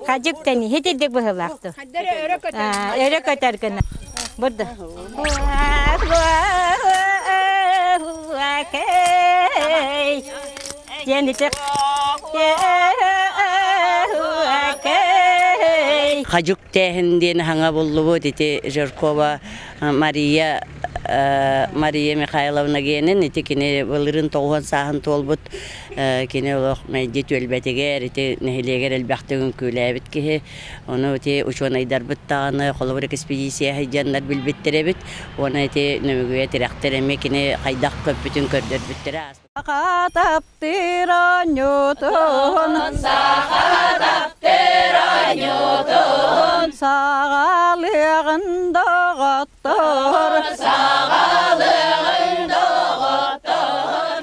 Хадьык тэни хитирдик быһылаахту. Өрө көтөр гына. Бурда. Хадьык тээһин диэн хаҥа буллубут ити Жиркова Мария Мария Михайловна гиэнин ити кини былырын тоҕуһан сааһын туолбут Кини олох мэлдьи түөлбэтигэр, ити нэһилиэгэр элбэхтик үҥкүүлээбит киһи. Ону ити учуонайдарбыт даҕаны холобур экспедиция сылдьаннар билбиттэр эбит. Уонна ити Нөмүгүгэ тирэхтэр эмиэ кини хайдах көппүтүн көрдөрбүттэрэ. Саха таптыыр оонньуутун Саха таптыыр оонньуутун Саҕалаабыт Саҕалыаҕын доҕоттор Саҕалыаҕын доҕоттор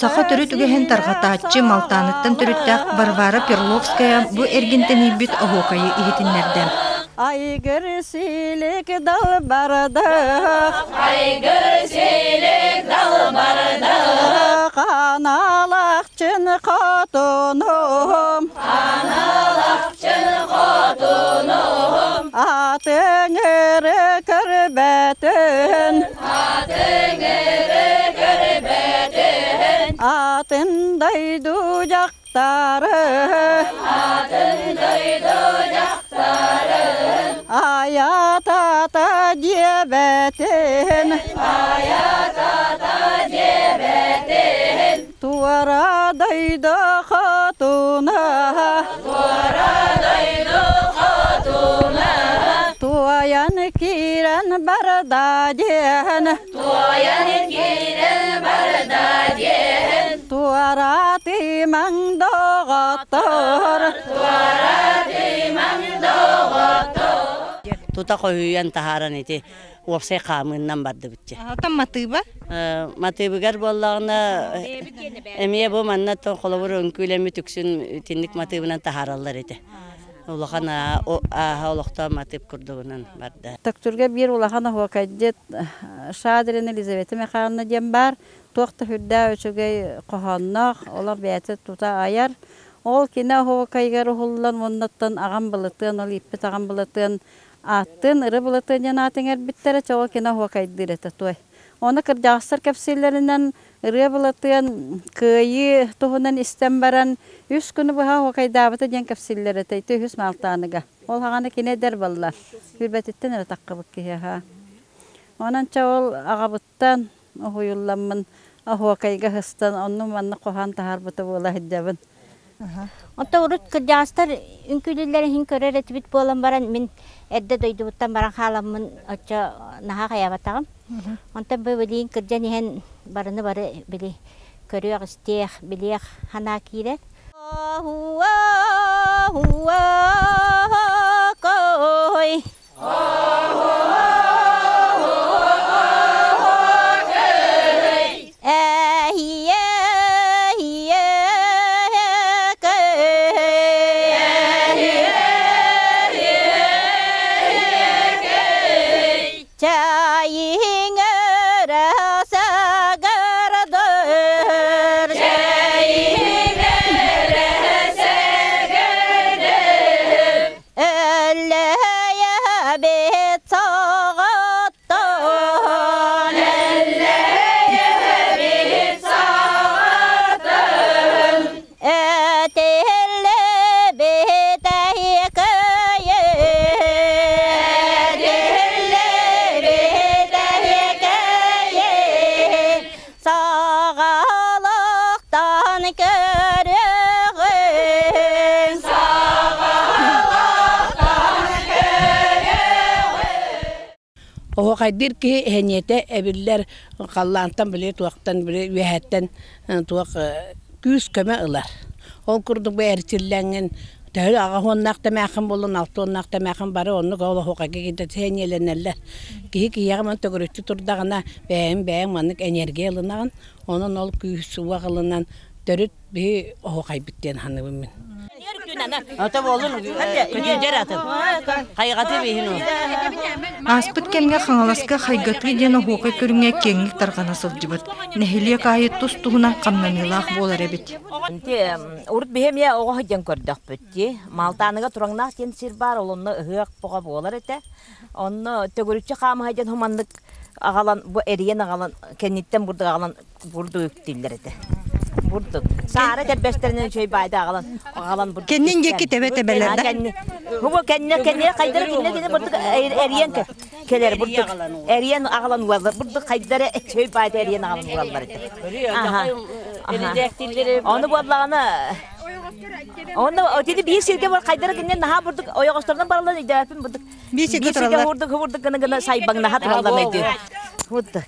Саха төрүт үгэһин тарҕатааччы Малтааныттан төрүттээх Варвара Перловская бу эргин тэнийбит оһуокайы иһитиннэрдэ. Айгыр силик далбардах Айгыр силик далбардах Ханалахчын хотунум Ханалахчын хотунум Атыҥыры көрбөтүн Атыҥыры көрбөтүн Атын дойду дьахтары Атын дойду дьахтарын Айатата диэбэтин Айатата диэбэтин Туора дойду хотуна Туора дойду хотуна Туойан киирэн барда диэн Туойан киирэн барда диэн Туора тыымаҥ доҕоттор Туора тыымаҥ доҕоттор Тута хоһуйан таһааран ити уопсай хаамыыннан бардыбыт дьэ. Оттон матыыба? Матыыбыгар буоллаҕына эмиэ бу манна холобур үҥкүүлэммит үксүн итинник матыыбынан таһаараллар этэ. Улахан ааһа олохтоох матыып курдугунан барда. Төхтүргэ биир улахан оһуокайдьыт Шадрина Елизавета Михайловна диэн баар. Туох да сүрдээх үчүгэй хоһоонноох, олох бэйэтэ тута айар. Ол кини оһуокайыгар уһуллан уоннаттан аҕам былытыан, ол ииппит аҕам былытыан Ааттыын Ыры Былатыан диэн аат иҥэрбиттэрэ, чоҕу кини оһуокайдыыр этэ туой. Ону кырдьаҕастар кэпсииллэринэн Ырыа Былатыан кыайыы туһунан истэн баран үс күнү быһа оһуокайдаабыта диэн кэпсииллэр этэ ити үһүс Маалтааныга. Ол хаҕана кини эдэр балла. Сүүрбэтиттэн эрэ таххыбыт киһи аһаа. Онон чэ ол аҕабыттан уһуйулламмын оһуокайга сыстан онну-манна хоһоон таһаарбыта буола сылдьабын. Онтон урут кырдьаҕастар үҥкүүлүүллэрин иһин көрөр этибит буолан баран мин эрдэ дойдубуттан баран хааламмын оччо наһаа хайаабатаҕым. Онтон бу билигин кырдьан иһэн барыны бары били көрүөх-истиэх, билиэх санаа киирэр. Кой Саҕалыктан көрөҕүн Оһуохайдыыр киһи эһэниэтэ эбиллэр халлаантан били туохтан били үөһэттэн туох күүс-көмө ылар. Ол курдук бу эрчиллэҥҥин төһө аҕа уоннаах тэмээххин буоллун, алта уоннаах тэмээххин бары оннук ол оһуохайга киирдэ сэниэлэнэллэр. Киһи киһиэхэ манна төгүрүччү турдаҕына бэйэҥ бэйэҥ маннык энергия ылынаҕын. Онон ол күүс-уох ылынан төрүт биһи оһуохайбыт диэн саныыбын мин. Ата буолун көтүдэр атын. Хайҕаты биһин Ааспыт кэмҥэ Хаҥаласка хайгатыы диэн оһуокай көрүҥэ киэҥник тарҕана сылдьыбыт. Нэһилиэк аайы тус-туһунан хамнаныылаах буолар эбит. Урут биһи эмиэ оҕо сылдьан көрдөхпүт дии. Малтааныга Тураҥнаах диэн сир баар, ол онно ыһыах боҕо буолар этэ. Онно төгүрүччү хаамыһа диэн хуманнык аҕалан, бу эрийэн аҕалан, кэнниттэн бурдук аҕалан бурдук үктүүллэр этэ. Бурдук. Саара тэрбэстэринэн үчүгэй баайда аҕалан, аҕалан бурдук. Кэннин диэки тэбэ тэбэлэр да? Бу кэннэ кэннэ хайдара кинне кине бурдук эрийэн кэлэр бурдук. Эрийэн аҕалан уураллар. Бурдук хайдара үчүгэй баайда эрийэн аҕалан уураллар этэ. Ону буоллаҕына Онно отини биир сиргэ бар хайдара кинне наһаа бурдук ойоҕосторунан бараллар өйдөөппүн бурдук Биир сиргэ тураллар. Бурдук бурдук гына гына сайбаҥнаһа тураллар өйдүүр. Бурдук.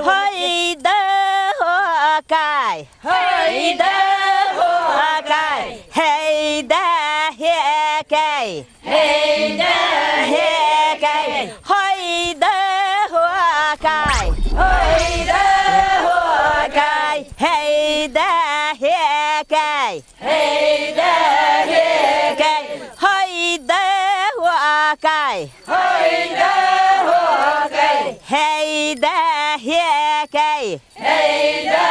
Хайда хоакай. Хайда хоакай. Хейда хекей. Хейда хекей. Хойда хуакай, хойда хуакай, хейда хекай, хейда хекай, хойда хуакай, хойда хуакай, хейда хекай, хейда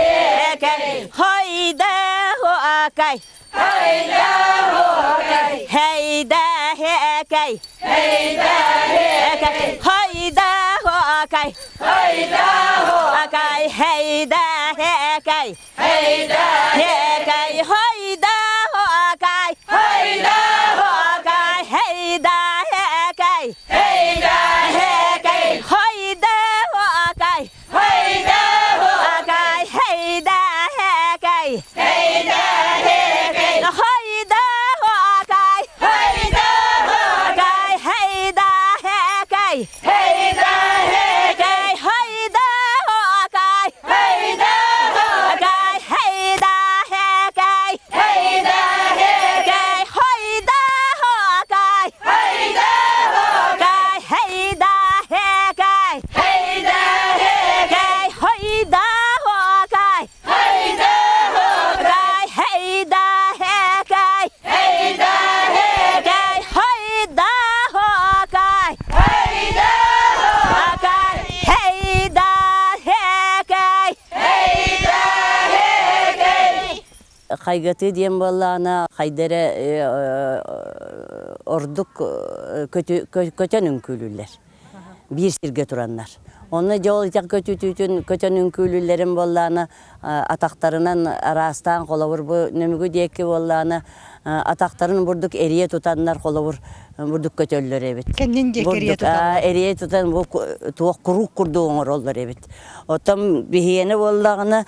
хекай, хойда хуакай, хойда хуакай, хейда хекай, хейда хекай, хойда хуакай, хойда хуакай, хейда хекай, хейда хекай, хойда хуакай, хойда хуакай, хейда хекай, хейда хекай, хойда хуакай, хойда хуакай, хейда хекай, хейда хекай, хойда хуакай, хойда хуакай, хейда хекай, хейда хекай, хойда хуакай, хойда хуакай, хейда хекай, хейда хекай, хойда хуакай, хойда хуакай, хейда хекай, хейда хекай, хойда хуакай, хойда хуакай, хейда хекай, хейда хекай, хойда хуакай, хойда хуакай, хейда хекай, хейда хекай. Хайгаты диэн буоллаҕына хайдара ордук көтөн үҥкүүлүүллэр. Биир сиргэ тураннар. Онно дьэ ол итэх көтүтүүтүн көтөн үҥкүүлүүллэрин буоллаҕына атахтарынан араастаан холобур бу нөмүгү диэки буоллаҕына атахтарын бурдук эрийэ тутаннар холобур бурдук көтөллөр эбит. Кэннин диэки эрийэ туталлар. Эрийэ тутан бу туох куруук курдук оҥороллор эбит. Оттон биһиэнэ буоллаҕына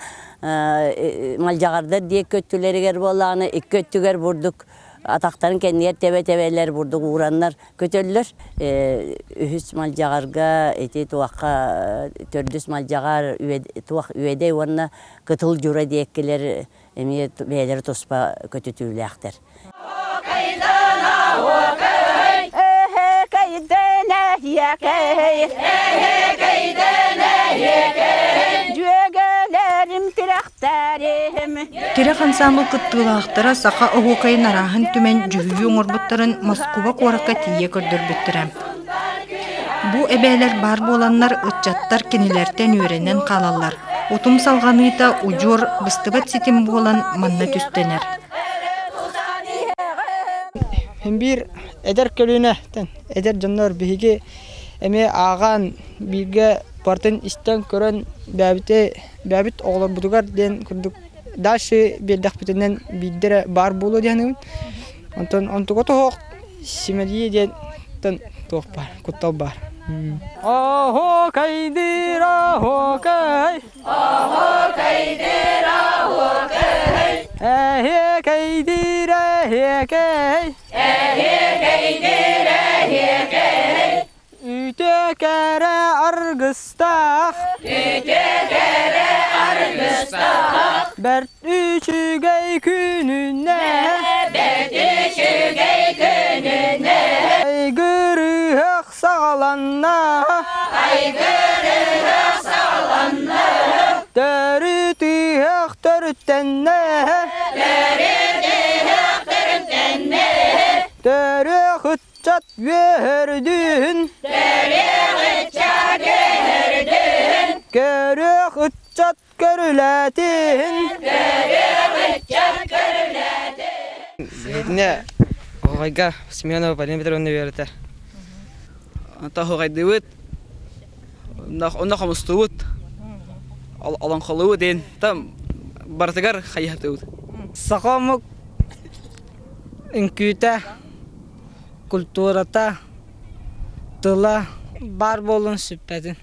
малдьаҕардар диэки өттүлэригэр буоллаҕына икки өттүгэр бурдук атахтарын кэннигэр тэбэ-тэбэлэр бурдук уураннар көтөллөр. Үһүс малдьаҕарга ити туохха төрдүс малдьаҕар туох үөдэй уонна кытыл дьура диэккилэр эмиэ бэйэлэрэ туспа көтүтүүлээхтэр. Тирэх ансаамбыл кыттыылаахтара саха оһуокайын арааһын түмэн дьүһүйүү оҥорбуттарын Москуба куоракка тиийэ көрдөрбүттэрэ. Бу эбээлэр баар буоланнар ыччаттар кинилэртэн үөрэнэн хаалаллар. Утум салҕаныыта удьуор быстыбат ситим буолан манна түстэнэр. Биир эдэр көлүөнэттэн эдэр дьоннор биһиги эмиэ ааҕан бииргэ бартын истэн көрөн бэйэбити бэйэбит оҕолорбутугар диэн курдук дальше биэрдэхпитинэн биирдэ эрэ баар буолуо диэн Онтон онтуга тоһоох симэлийэ диэн туох баар куттал баар. Оһуокайдыыр оһуокай Оһуокайдыыр оһуокай Эһиэкэйдиир эһиэкэй Эһиэкэйдиир эһиэкэй Үтүө кэрэ аргыстаах Үтүө кэрэ аргыстаах Бэрт үчүгэй күнүнэн Бэрт үчүгэй күнүнэн Айгырыһах саҕаланна Айгырыһах саҕаланна Төрүт ыһыах төрүттэннэ Төрүт ыһыах төрүттэннэ Төрүөх ыччат үөрдүн Төрүөх ыччат үөрдүн Көрүөх ыччат көрүлээтин Көрүөх ыччат көрүлээтин Биһитинэ оһоҕойго Семенова Полина Петровна үөрэтэр. Онто оһоҕойдуубут, онно хомустуубут, олоҥхолуубут диэн там барытыгар хайыһатыбыт. Саха омук үҥкүүтэ, культурата, тыла баар буолуон сүппэтин.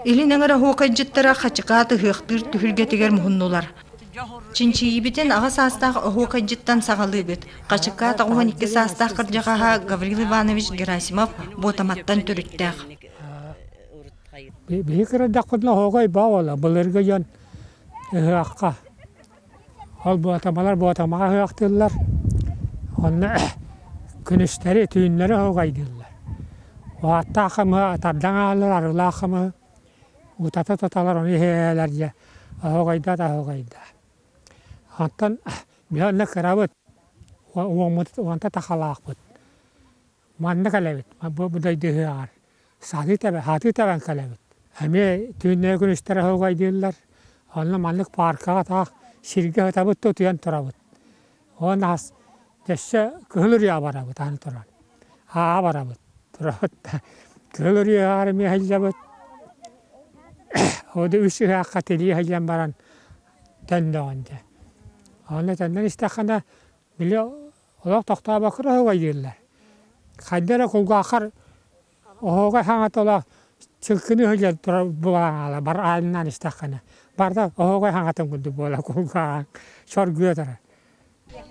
Илин эҥэр оһуокайдьыттара Хачыкаат ыһыахтыыр түһүлгэтигэр муһуннулар. Чинчийиибитин аҕа саастаах оһуокайдьыттан саҕалыыбыт. Хачыкаат 92 саастаах кырдьаҕаһа Гаврил Иванович Герасимов Буотаматтан төрүттээх. Биһи кырдахпытына оһуокай баа былыргы дьон ыһыахха Ол буотамалар буотамаҕа ыһыахтыыллар, онно күнүстэри, түүннэри оһугайдыыллар. Уһааттаах хамыһы тардан ааллар, арыылаах хамыһы утата туталар, ону иһээлэр дьэ оһугайда да оһугайда. Онтон биһи онно кырабыт, уоммут уонта тахалаахпыт. Манна кэлэбит, бу дойду ыһыаҕар. Сатыы тэбэн, сатыы тэбэн кэлэбит. Эмиэ түүннэри күнүстэри оһугайдыыллар. Онно маннык пааркаҕа таах сиргэ сытабыт да утуйан турабыт. Уонна ас өссө Кыһыл Үрүйэҕэ барабыт аны туран. Аа барабыт. Турабыт да Кыһыл Үрүйэҕэ эмиэ сылдьабыт. Ол да үс ыһаахха тилии сылдьан баран төннөҕүн дьэ. Онно төннөн истэххинэ били Олох тохтообокко да оһугайдыыллар. Хайда эрэ кулгааххар оһуогай хаҥата олох чылкыны сылдьар турар буолан бар аанынан истэххинэ барыта оһуогай хаҥатын курдук буола кулгааҕыҥ соргуйа турар.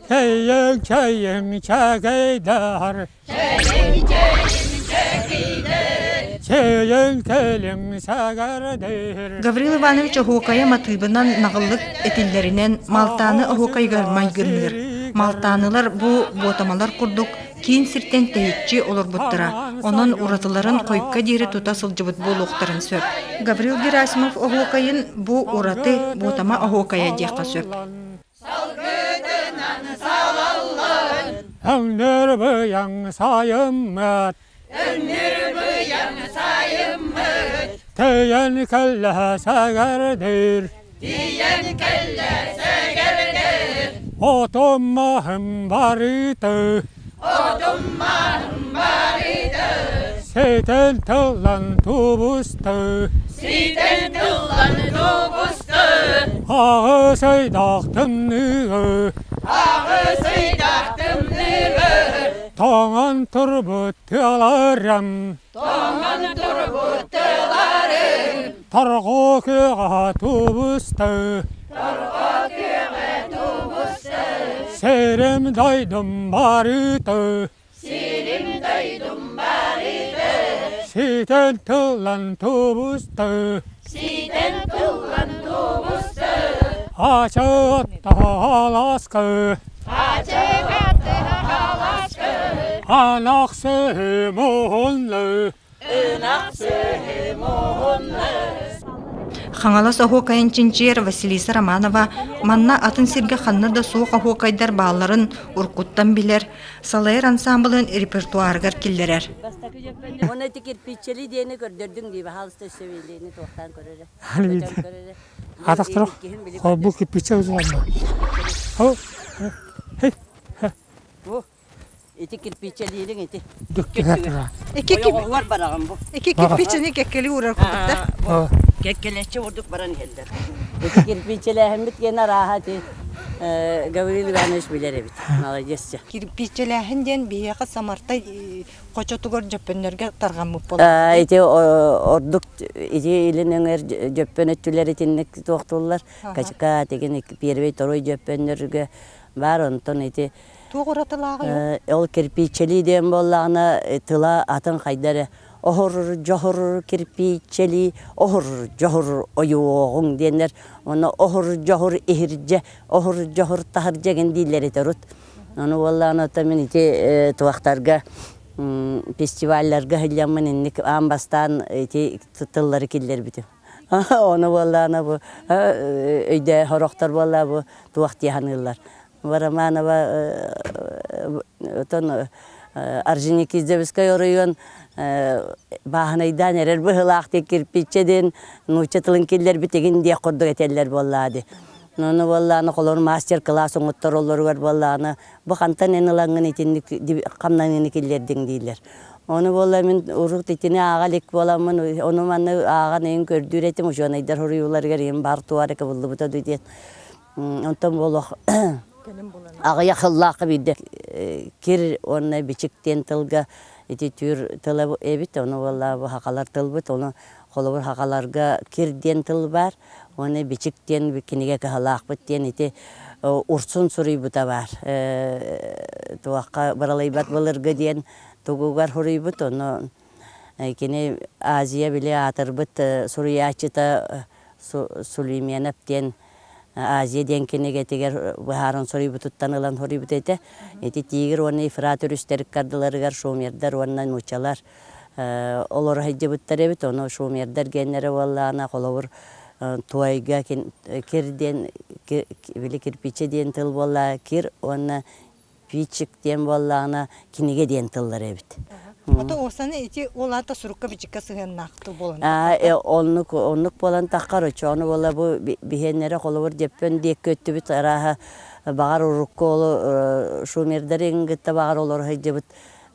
Чэйиҥ, чэйиҥ, чэкэйдэр Чэйиҥ, чэйиҥ, чэкэйдэр Чэйиҥ, кэлиҥ, сэгэрдир Гаврил Иванович оһуокайа матыыбынан наҕыллык этиллэринэн Малтааны оһуокайыгар майгынныыр. Малтаанылар бу буотамалар курдук киин сиртэн тэйиччи олорбуттара, онон уратыларын хойукка диэри тута сылдьыбыт буолуохтарын сөп. Гаврил Герасимов оһуокайын бу ураты буотама оһуокайа диэххэ сөп. Салгытынан салаллан Өҥнөр быйаҥ сайыммыт Өҥнөр быйаҥ сайыммыт Тиийэн кэллэ сэгэрдир Тиийэн кэллэ сэгэрдир Отум маһым барыты Отум маһым барыты Ситэн тыллан тубусты Ситэн тыллан тубусты Аҕыс ыйдаах тымныгы Аҕыс ыйдаах тымныгы Тоҥон турбут тыаларым Тоҥон турбут тыаларым Торҕо күөҕэ тубусты Торҕо күөҕэ тубусты Сирим дойдум барыты Сирим дойдум барыты Ситэн тыллан тубусты Ситэн тыллан тубусты Ачыатта аласкы Ачыатта аласкы Анах сыһы муһунну Ынах сыһы муһунну Хаҥалас оһуокайын чинчийэр Василиса Романова манна атын сиргэ ханна да суох оһуокайдар баалларын уруккуттан билэр, салайар ансаамбылын репертуарыгар киллэрэр. Уонна ити кирпииччэли диэни көрдөрдүҥ дии, баһаалыста өссө билиини туохтаан көрөрө. Көтөн көрөрө. Атахтара холбуу кирпииччэ узуланна. Бу ити кирпииччэлиириҥ ити. Икки Ойоҕоһугар бараҕын бу. Икки кирпииччэни кэккэлии уурар курдуктар. Кэккэлэччи курдук баран иһэллэр. Ити кирпииччэлээһиммит диэн арааһа ити Гаврил Иванович билэр эбит. Молодец. Кирпииччэлээһин диэн биһиэхэ Самартай хочотугар дьөппөннөргө тарҕаммыт буолар. Ити ордук ити илин өҥөр дьөппөн өттүлэр итинник туохтууллар. Качка тигин первый второй дьөппөннөргө баар онтон ити Туох уратылааҕый ол кирпииччэлии диэн буоллаҕына тыла атын хайда эрэ оһур дьоһур кирпииччэлии оһур дьоһур ойуоҕуҥ диэннэр уонна оһур дьоһур иһирдьэ оһур дьоһур таһырдьа гин дииллэр этэ урут ону буоллаҕына оттон мин ити туохтарга фестивалларга сылдьаммын инник аан бастаан ити тыллары киллэрбитим ону буоллаҕына бу өйдөө сорохтор буоллаа бу туох дии саныыллар Романова отон Орджоникидзевскай оройуон бааһынайдаан эрэр быһыылаах диэн кирпииччэ диэн нуучча тылын киллэрбитигин диэх курдук этэллэр буоллаа дии. Ону буоллаҕына холобур мастер-класс оҥоттороллоругар буоллаҕына бу хантан эн ылаҥҥын итинник хамнаныыны киллэрдиҥ дииллэр. Ону буолла мин урут итини ааҕа илик буоламмын ону манны ааҕан эйин көрдүүр этим учуонайдар суруйууларыгар ийэм баар туора кыбыллыбыта дуу диэн Онтон буолуох аҕыйах сыллаахха биирдэ кир уонна бичик диэн тылга ити түүр тыла эбит, ону буолла бу сахалар тылбыт, ону холобур сахаларга кир диэн тыл баар. Уонна Бичик диэн кинигэ кыһалаахпыт диэн ити Урсун суруйбута баар. Туохха баралыйбат былыргы диэн тугугар суруйбут. Ону кини Азия били аатырбыт суруйааччыта Сулейменов диэн Азия диэн кинигэтигэр быһааран суруйбутуттан ылан суруйбут этэ. Ити Тигр уонна Ефрат өрүстэр ыккардыларыгар шумердар уонна нууччалар олоро сылдьыбыттар эбит. Ону шумердар геннэрэ буоллаҕына, холобур, туойга кир диэн, били кирпичэ диэн тыл буолла, кир уонна пичик диэн буоллаҕына, кинигэ диэн тыллар эбит. Ото уосаны ити ол аата сурукка бичиккэ сыһыаннаах тыл буолан Оннук оннук буолан таххар очоону буола бу биһиэннэрэ холобур дьөппөн диэкки өттүбүт арааһа баҕар урукку олу шумердары кытта баҕар олоро сылдьыбыт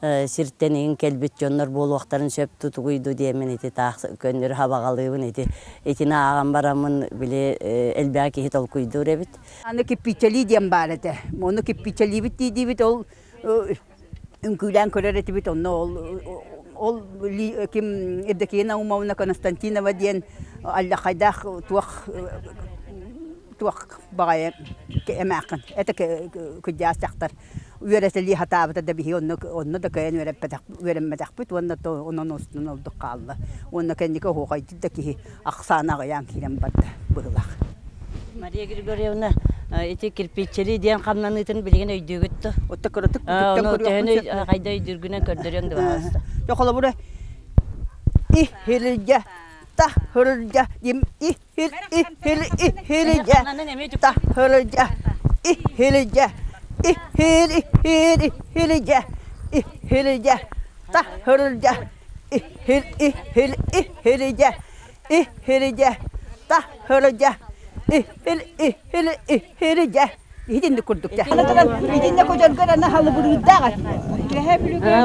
сиртэн иҥ кэлбит дьоннор буолуохтарын сөп тутугуйду диэммин ити таах көннөрү хабаҕалыыбын ити итини ааҕан бараммын били элбэх киһи толкуйдуур эбит. Аны киппичэлии диэн баар этэ. Ону киппичэлиибит дии-диибит ол үҥкүүлээн көрөр этибит онно ол ол ким Евдокия Наумовна Константинова диэн аллахайдаах туох туох баҕайы эмээххин это кырдьаҕас дьахтар үөрэтэлии сатаабыта да биһиги онно онно да кыайан үөрэппэтэх үөрэммэтэхпит уонна то онон устун ордук хаалла уонна кэнники оһуохайдыыр да киһи ахсаана аҕыйаан киирэн барда быһыылаах. Мария Григорьевна ити кирпииччэлии диэн хамнаныытын билигин өйдүүгүт да? Отто кыратык Ону төһөнү хайда өйдүүргүнэн көрдөрүөҥ да баҕаста. Холобура ихилдьэ тахырдьа дим ихил ихил ихилдьэ тахырдьа ихилдьэ ихил ихил ихилдьэ ихилдьэ тахырдьа ихил ихил ихилдьэ ихилдьэ тахырдьа ихил ихил ихилдьэ Итинник курдук. Итиннэ көтөргөр ана халыбырыырдаах этилэр.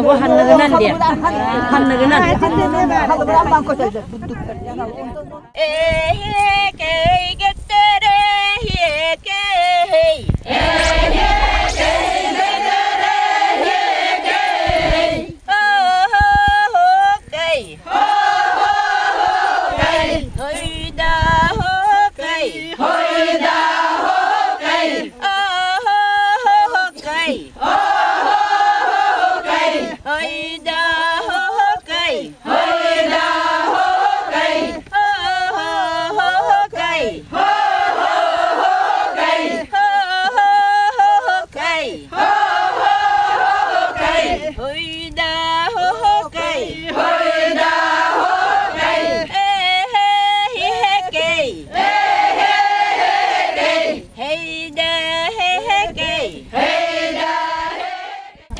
Бу ханныгынан диэн. Ханныгынан. Халыбыран бан көтөллөр.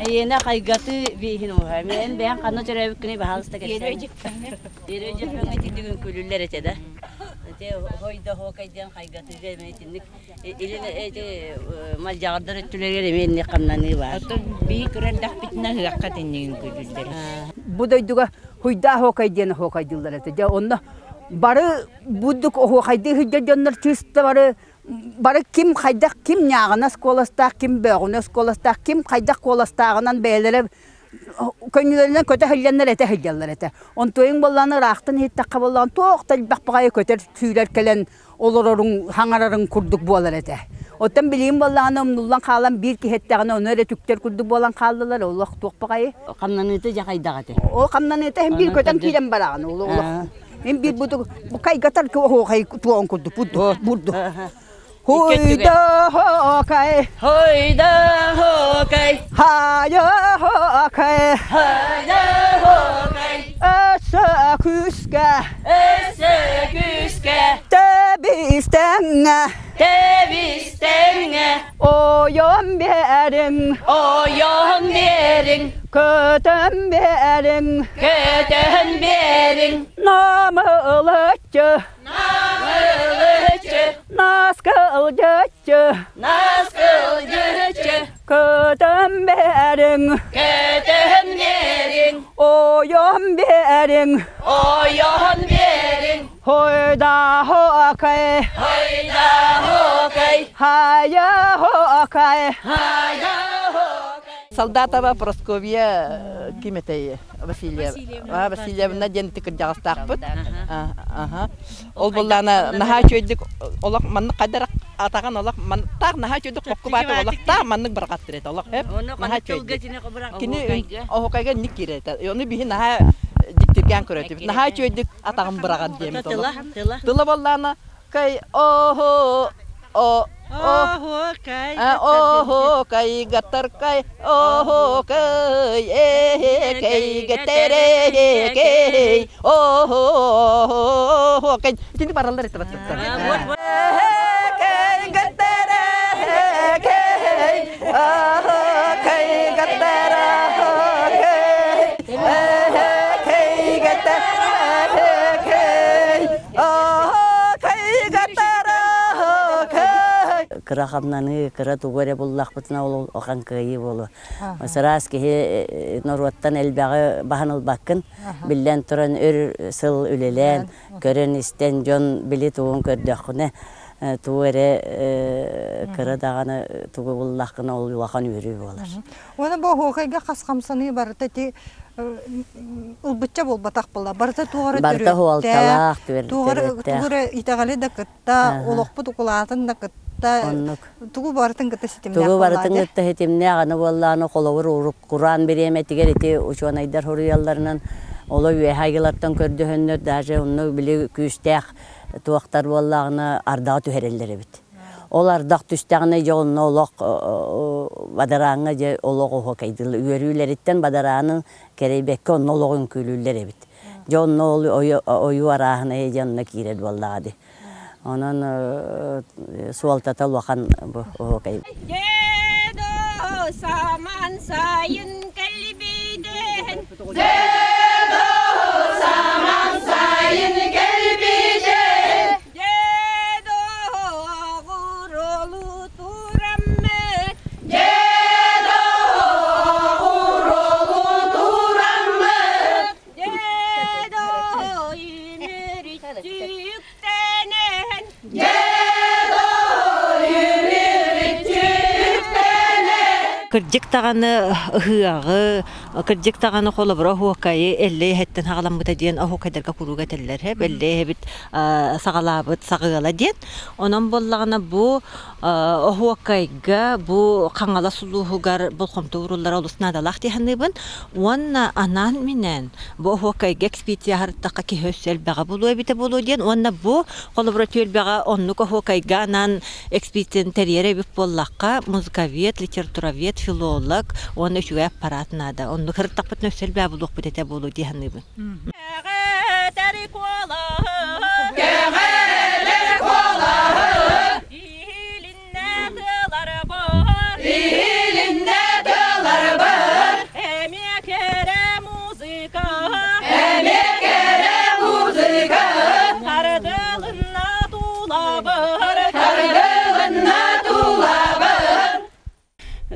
Эйиэнэ хайгаты бииһин уһа. Мен бэйэн ханна төрөөбүккүнүй баһаалыста кэпсээн. Диэри дьөппөҥ итинник үҥкүүлүүллэр этэ да. Ити хойда хоокай диэн хайгатыыга эмэ итинник илин эти малдьаҕардар өттүлэригэр эмиэ инник хамнаныы баар. Оттон биһи көрөрдөхпүтүнэ ыһыахха итинник үҥкүүлүүллэр. Бу дойдуга хуйдаах хоокай диэн оһуокайдыыллар этэ. Дьэ онно бары буддук оһуохайдыы сылдьар дьоннор чыыста бары бары ким хайдах ким ньааҕынас куоластаах, ким бөөҕүнэс куоластаах, ким хайдах куоластааҕынан бэйэлэрэ көҥүллэринэн көтө сылдьаннар этэ сылдьаллар этэ. Онтуойуҥ буоллаҕына ыраахтан иһиттэххэ буоллаҕына туох да элбэх баҕайы көтөр сүүрэр кэлэн олороруҥ, хаҥарарыҥ курдук буолар этэ. Оттон билигин буоллаҕына умнуллан хаалан биир киһи эттэҕинэ ону эрэ түктэр курдук буолан хааллылар, олох туох баҕайы. Хамнаныыта дьэ хайдах этэ? Ол хамнаныыта иһин биир көтөн киирэн бараҕын, ол олох. Мин биир бу бу кайгатар оһуохай туоҕун курдук бурду бурду. Хуйда хокай Хойда хокай Хайа хокай Хайа хокай Өссө күүскэ Өссө күүскэ Тэбистэҥҥэ Тэбистэҥҥэ Ойон биэриҥ Ойон биэриҥ Көтөн биэриҥ Көтөн биэриҥ Намылыччы Намылыччы Наскылдьыччы Наскылдьыччы Көтөн биэриҥ Көтөн биэриҥ Ойон биэриҥ Ойон биэриҥ Хойда хоокай Хойда хоокай Хайа хоокай Хайа хоокай. Солдатова Прасковья ким этэй Васильевна Васильевна диэн кырдьаҕастаахпыт. Ол буллаана наһаа үчүгэйдик олох маннык хайдар атаҕын олох таах наһаа үчүгэйдик хокку бааты олох таах маннык бырҕаттыр этэ олох эп наһаа үчүгэйдик. Кини оһукайга инник киирэр этэ. Ону биһи наһаа дьиктиргээн көрөтүбүт. Наһаа үчүгэйдик атаҕын быраҕар диэмит олох. Тыла боллаана кай оһо о Оһуокай оһуокай гатаркай оһуокай эһекэй гэтэрэһекэй оһуокай итини бараллар этэ баттаттар Эһекэй гэтэрэһекэй оһуокай гатараһокэй эһекэй гэтэрэһекэй Кыра хамнаныы, кыра тугу эрэ буллахпытына ол улахан кыайыы буолуо. Сыраас киһи норуоттан элбэҕи баһан ылбаккын. Биллэн туран өр сыл үлэлээн, көрөн-истэн дьон били тугун көрдөххүнэ, тугу эрэ кыра даҕаны тугу буллаххына ол улахан үөрүү буолар. Уонна бу оһуохайга хас хамсаныы барыта ити ылбычча буолбатах буолла. Барыта туох эрэ Барыта төрүөттээх, суолталаах, туох эрэ төрүөттээх. тугу эрэ итэҕэли да кытта, олохпут укулаатын да кытта, Оннук. тугу барытын кытта ситимнээх Тугу буоллаа барытын дьэ. кытта ситимнээх, аны буоллаҕына холобур урук кураан бириэмэтигэр ити учуонайдар суруйалларынан оло үөһэ айылартан көрдөһөннөр даже онно били күүстээх туохтар буоллаҕына ардаҕа түһэрэллэр эбит. Ол ардах түстэҕинэ дьэ онно олох бадарааҥҥа дьэ олох оһуокайдыыллар. Үөрүүлэриттэн бадараанын кэрэйбэккэ онно олох үҥкүүлүүллэр эбит. Дьэ онно ол ойуу арааһынайа дьэ онно киирэр буоллаҕа дии. Онон суолтата улахан бу оһуокай. Дедо саман сайын кэлбиден Саман сайын кэлбиден Кырдьык даҕаны ыһыаҕы, кырдьык даҕаны холобура оһуокайы Эллэй эһэттэн саҕаламмыта диэн оһуокайдарга куруук этэллэр эһэб Эллэй эһэбит саҕалаабыт саҕыала диэн. Онон буоллаҕына бу оһуокайга бу Хаҥалас улууһугар болҕомто ууруллара олус наадалаах дии саныыбын. Уонна анаан-минээн бу оһуокайга экспедиция аһарыттахха киһи өссө элбэҕи булуо эбитэ буолуо диэн уонна бу холобура түөлбэҕэ оннук оһуокайга анаан экспедицияны тэрийэр эбит буоллахха музыковед, литературовед, филолог уонна үчүгэй аппарат наада. Оннук ырыттахпытына өссө элбэҕи булуохпут этэ буолуо дии саныыбын.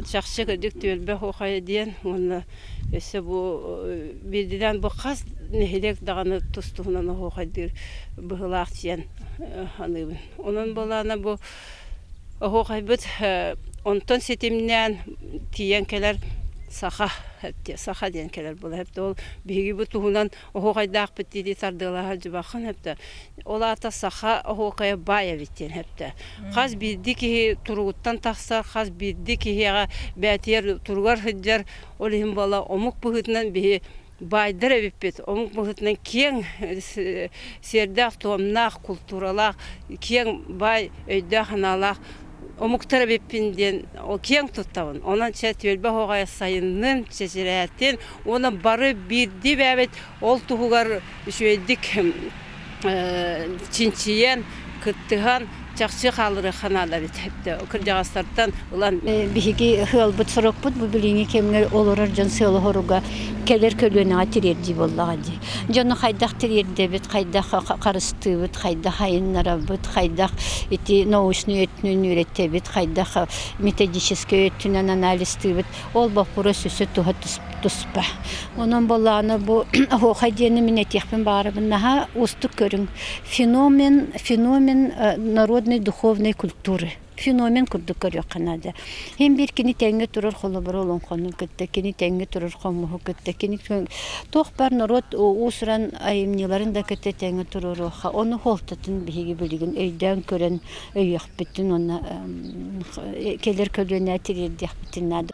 Чахчы кырдьык түөлбэ оһуохайа диэн уонна өссө бу биирдинэн бу хас нэһилиэк даҕаны тус-туһунан оһуохайдыыр быһыылаах диэн саныыбын. Онон буолаана бу оһуохайбыт онтон ситимнээн тиийэн кэлэр саха саха диэн кэлэр буолар. Ол биһиги бу туһунан оһуохайдаахпыт дии тардыалаһар дьыбаххын эптэ. Ол аата саха оһуокайа баай эбит диэн эптэ. Хас биирдии киһи туругуттан тахсар, хас биирдии киһиэхэ бээтийэр туругар сылдьар, ол иһин буола омук быһыытынан биһи баайдар эбиппит. Омук быһыытынан киэҥ сиэрдээх-туомнаах, култууралаах, киэҥ баай өйдөөх-санаалаах омуктар эбиппин диэн киэҥ туттабын. Онон чэ түөлбэ оһуохайа сайыннын, чэчирээтин уонна бары биирдии бэйэбит ол туһугар үчүгэйдик чинчийэн, кыттыһан чахчы хаалларыахха наада эбит кырдьаҕастартан ылан. Биһиги ыалбыт сорокпут бу билиҥҥи кэмҥэ олорор дьон сыала-соруга кэлэр көлүөнэҕэ тириэрдии буоллаҕа дии. Дьону хайдах тириэрдэбит, хайдах харыстыыбыт, хайдах айыннарабыт, хайдах ити научный өттүнэн үөрэтэбит, хайдах методическай өттүнэн анализтыыбыт. Ол боппуруос өссө туһа туспа. Онон буоллаҕына бу оһуохай диэни мин этиэхпин баҕарабын наһаа уустук көрүҥ. Феномен, феномен народной духовной культуры. феномен курдук көрүөххэ наада. Һин биир кини тэҥҥэ турар холобура олоҥхону кытта, кини тэҥҥэ турар хомуһу кытта, кини туох баар норуот уус-уран айымньыларын да кытта тэҥҥэ туруоруохха. Ону суолтатын биһиги билигин өйдөөн көрөн өйүөхпүтүн уонна кэлэр көлүөнэ тириэрдиэхпитин наада.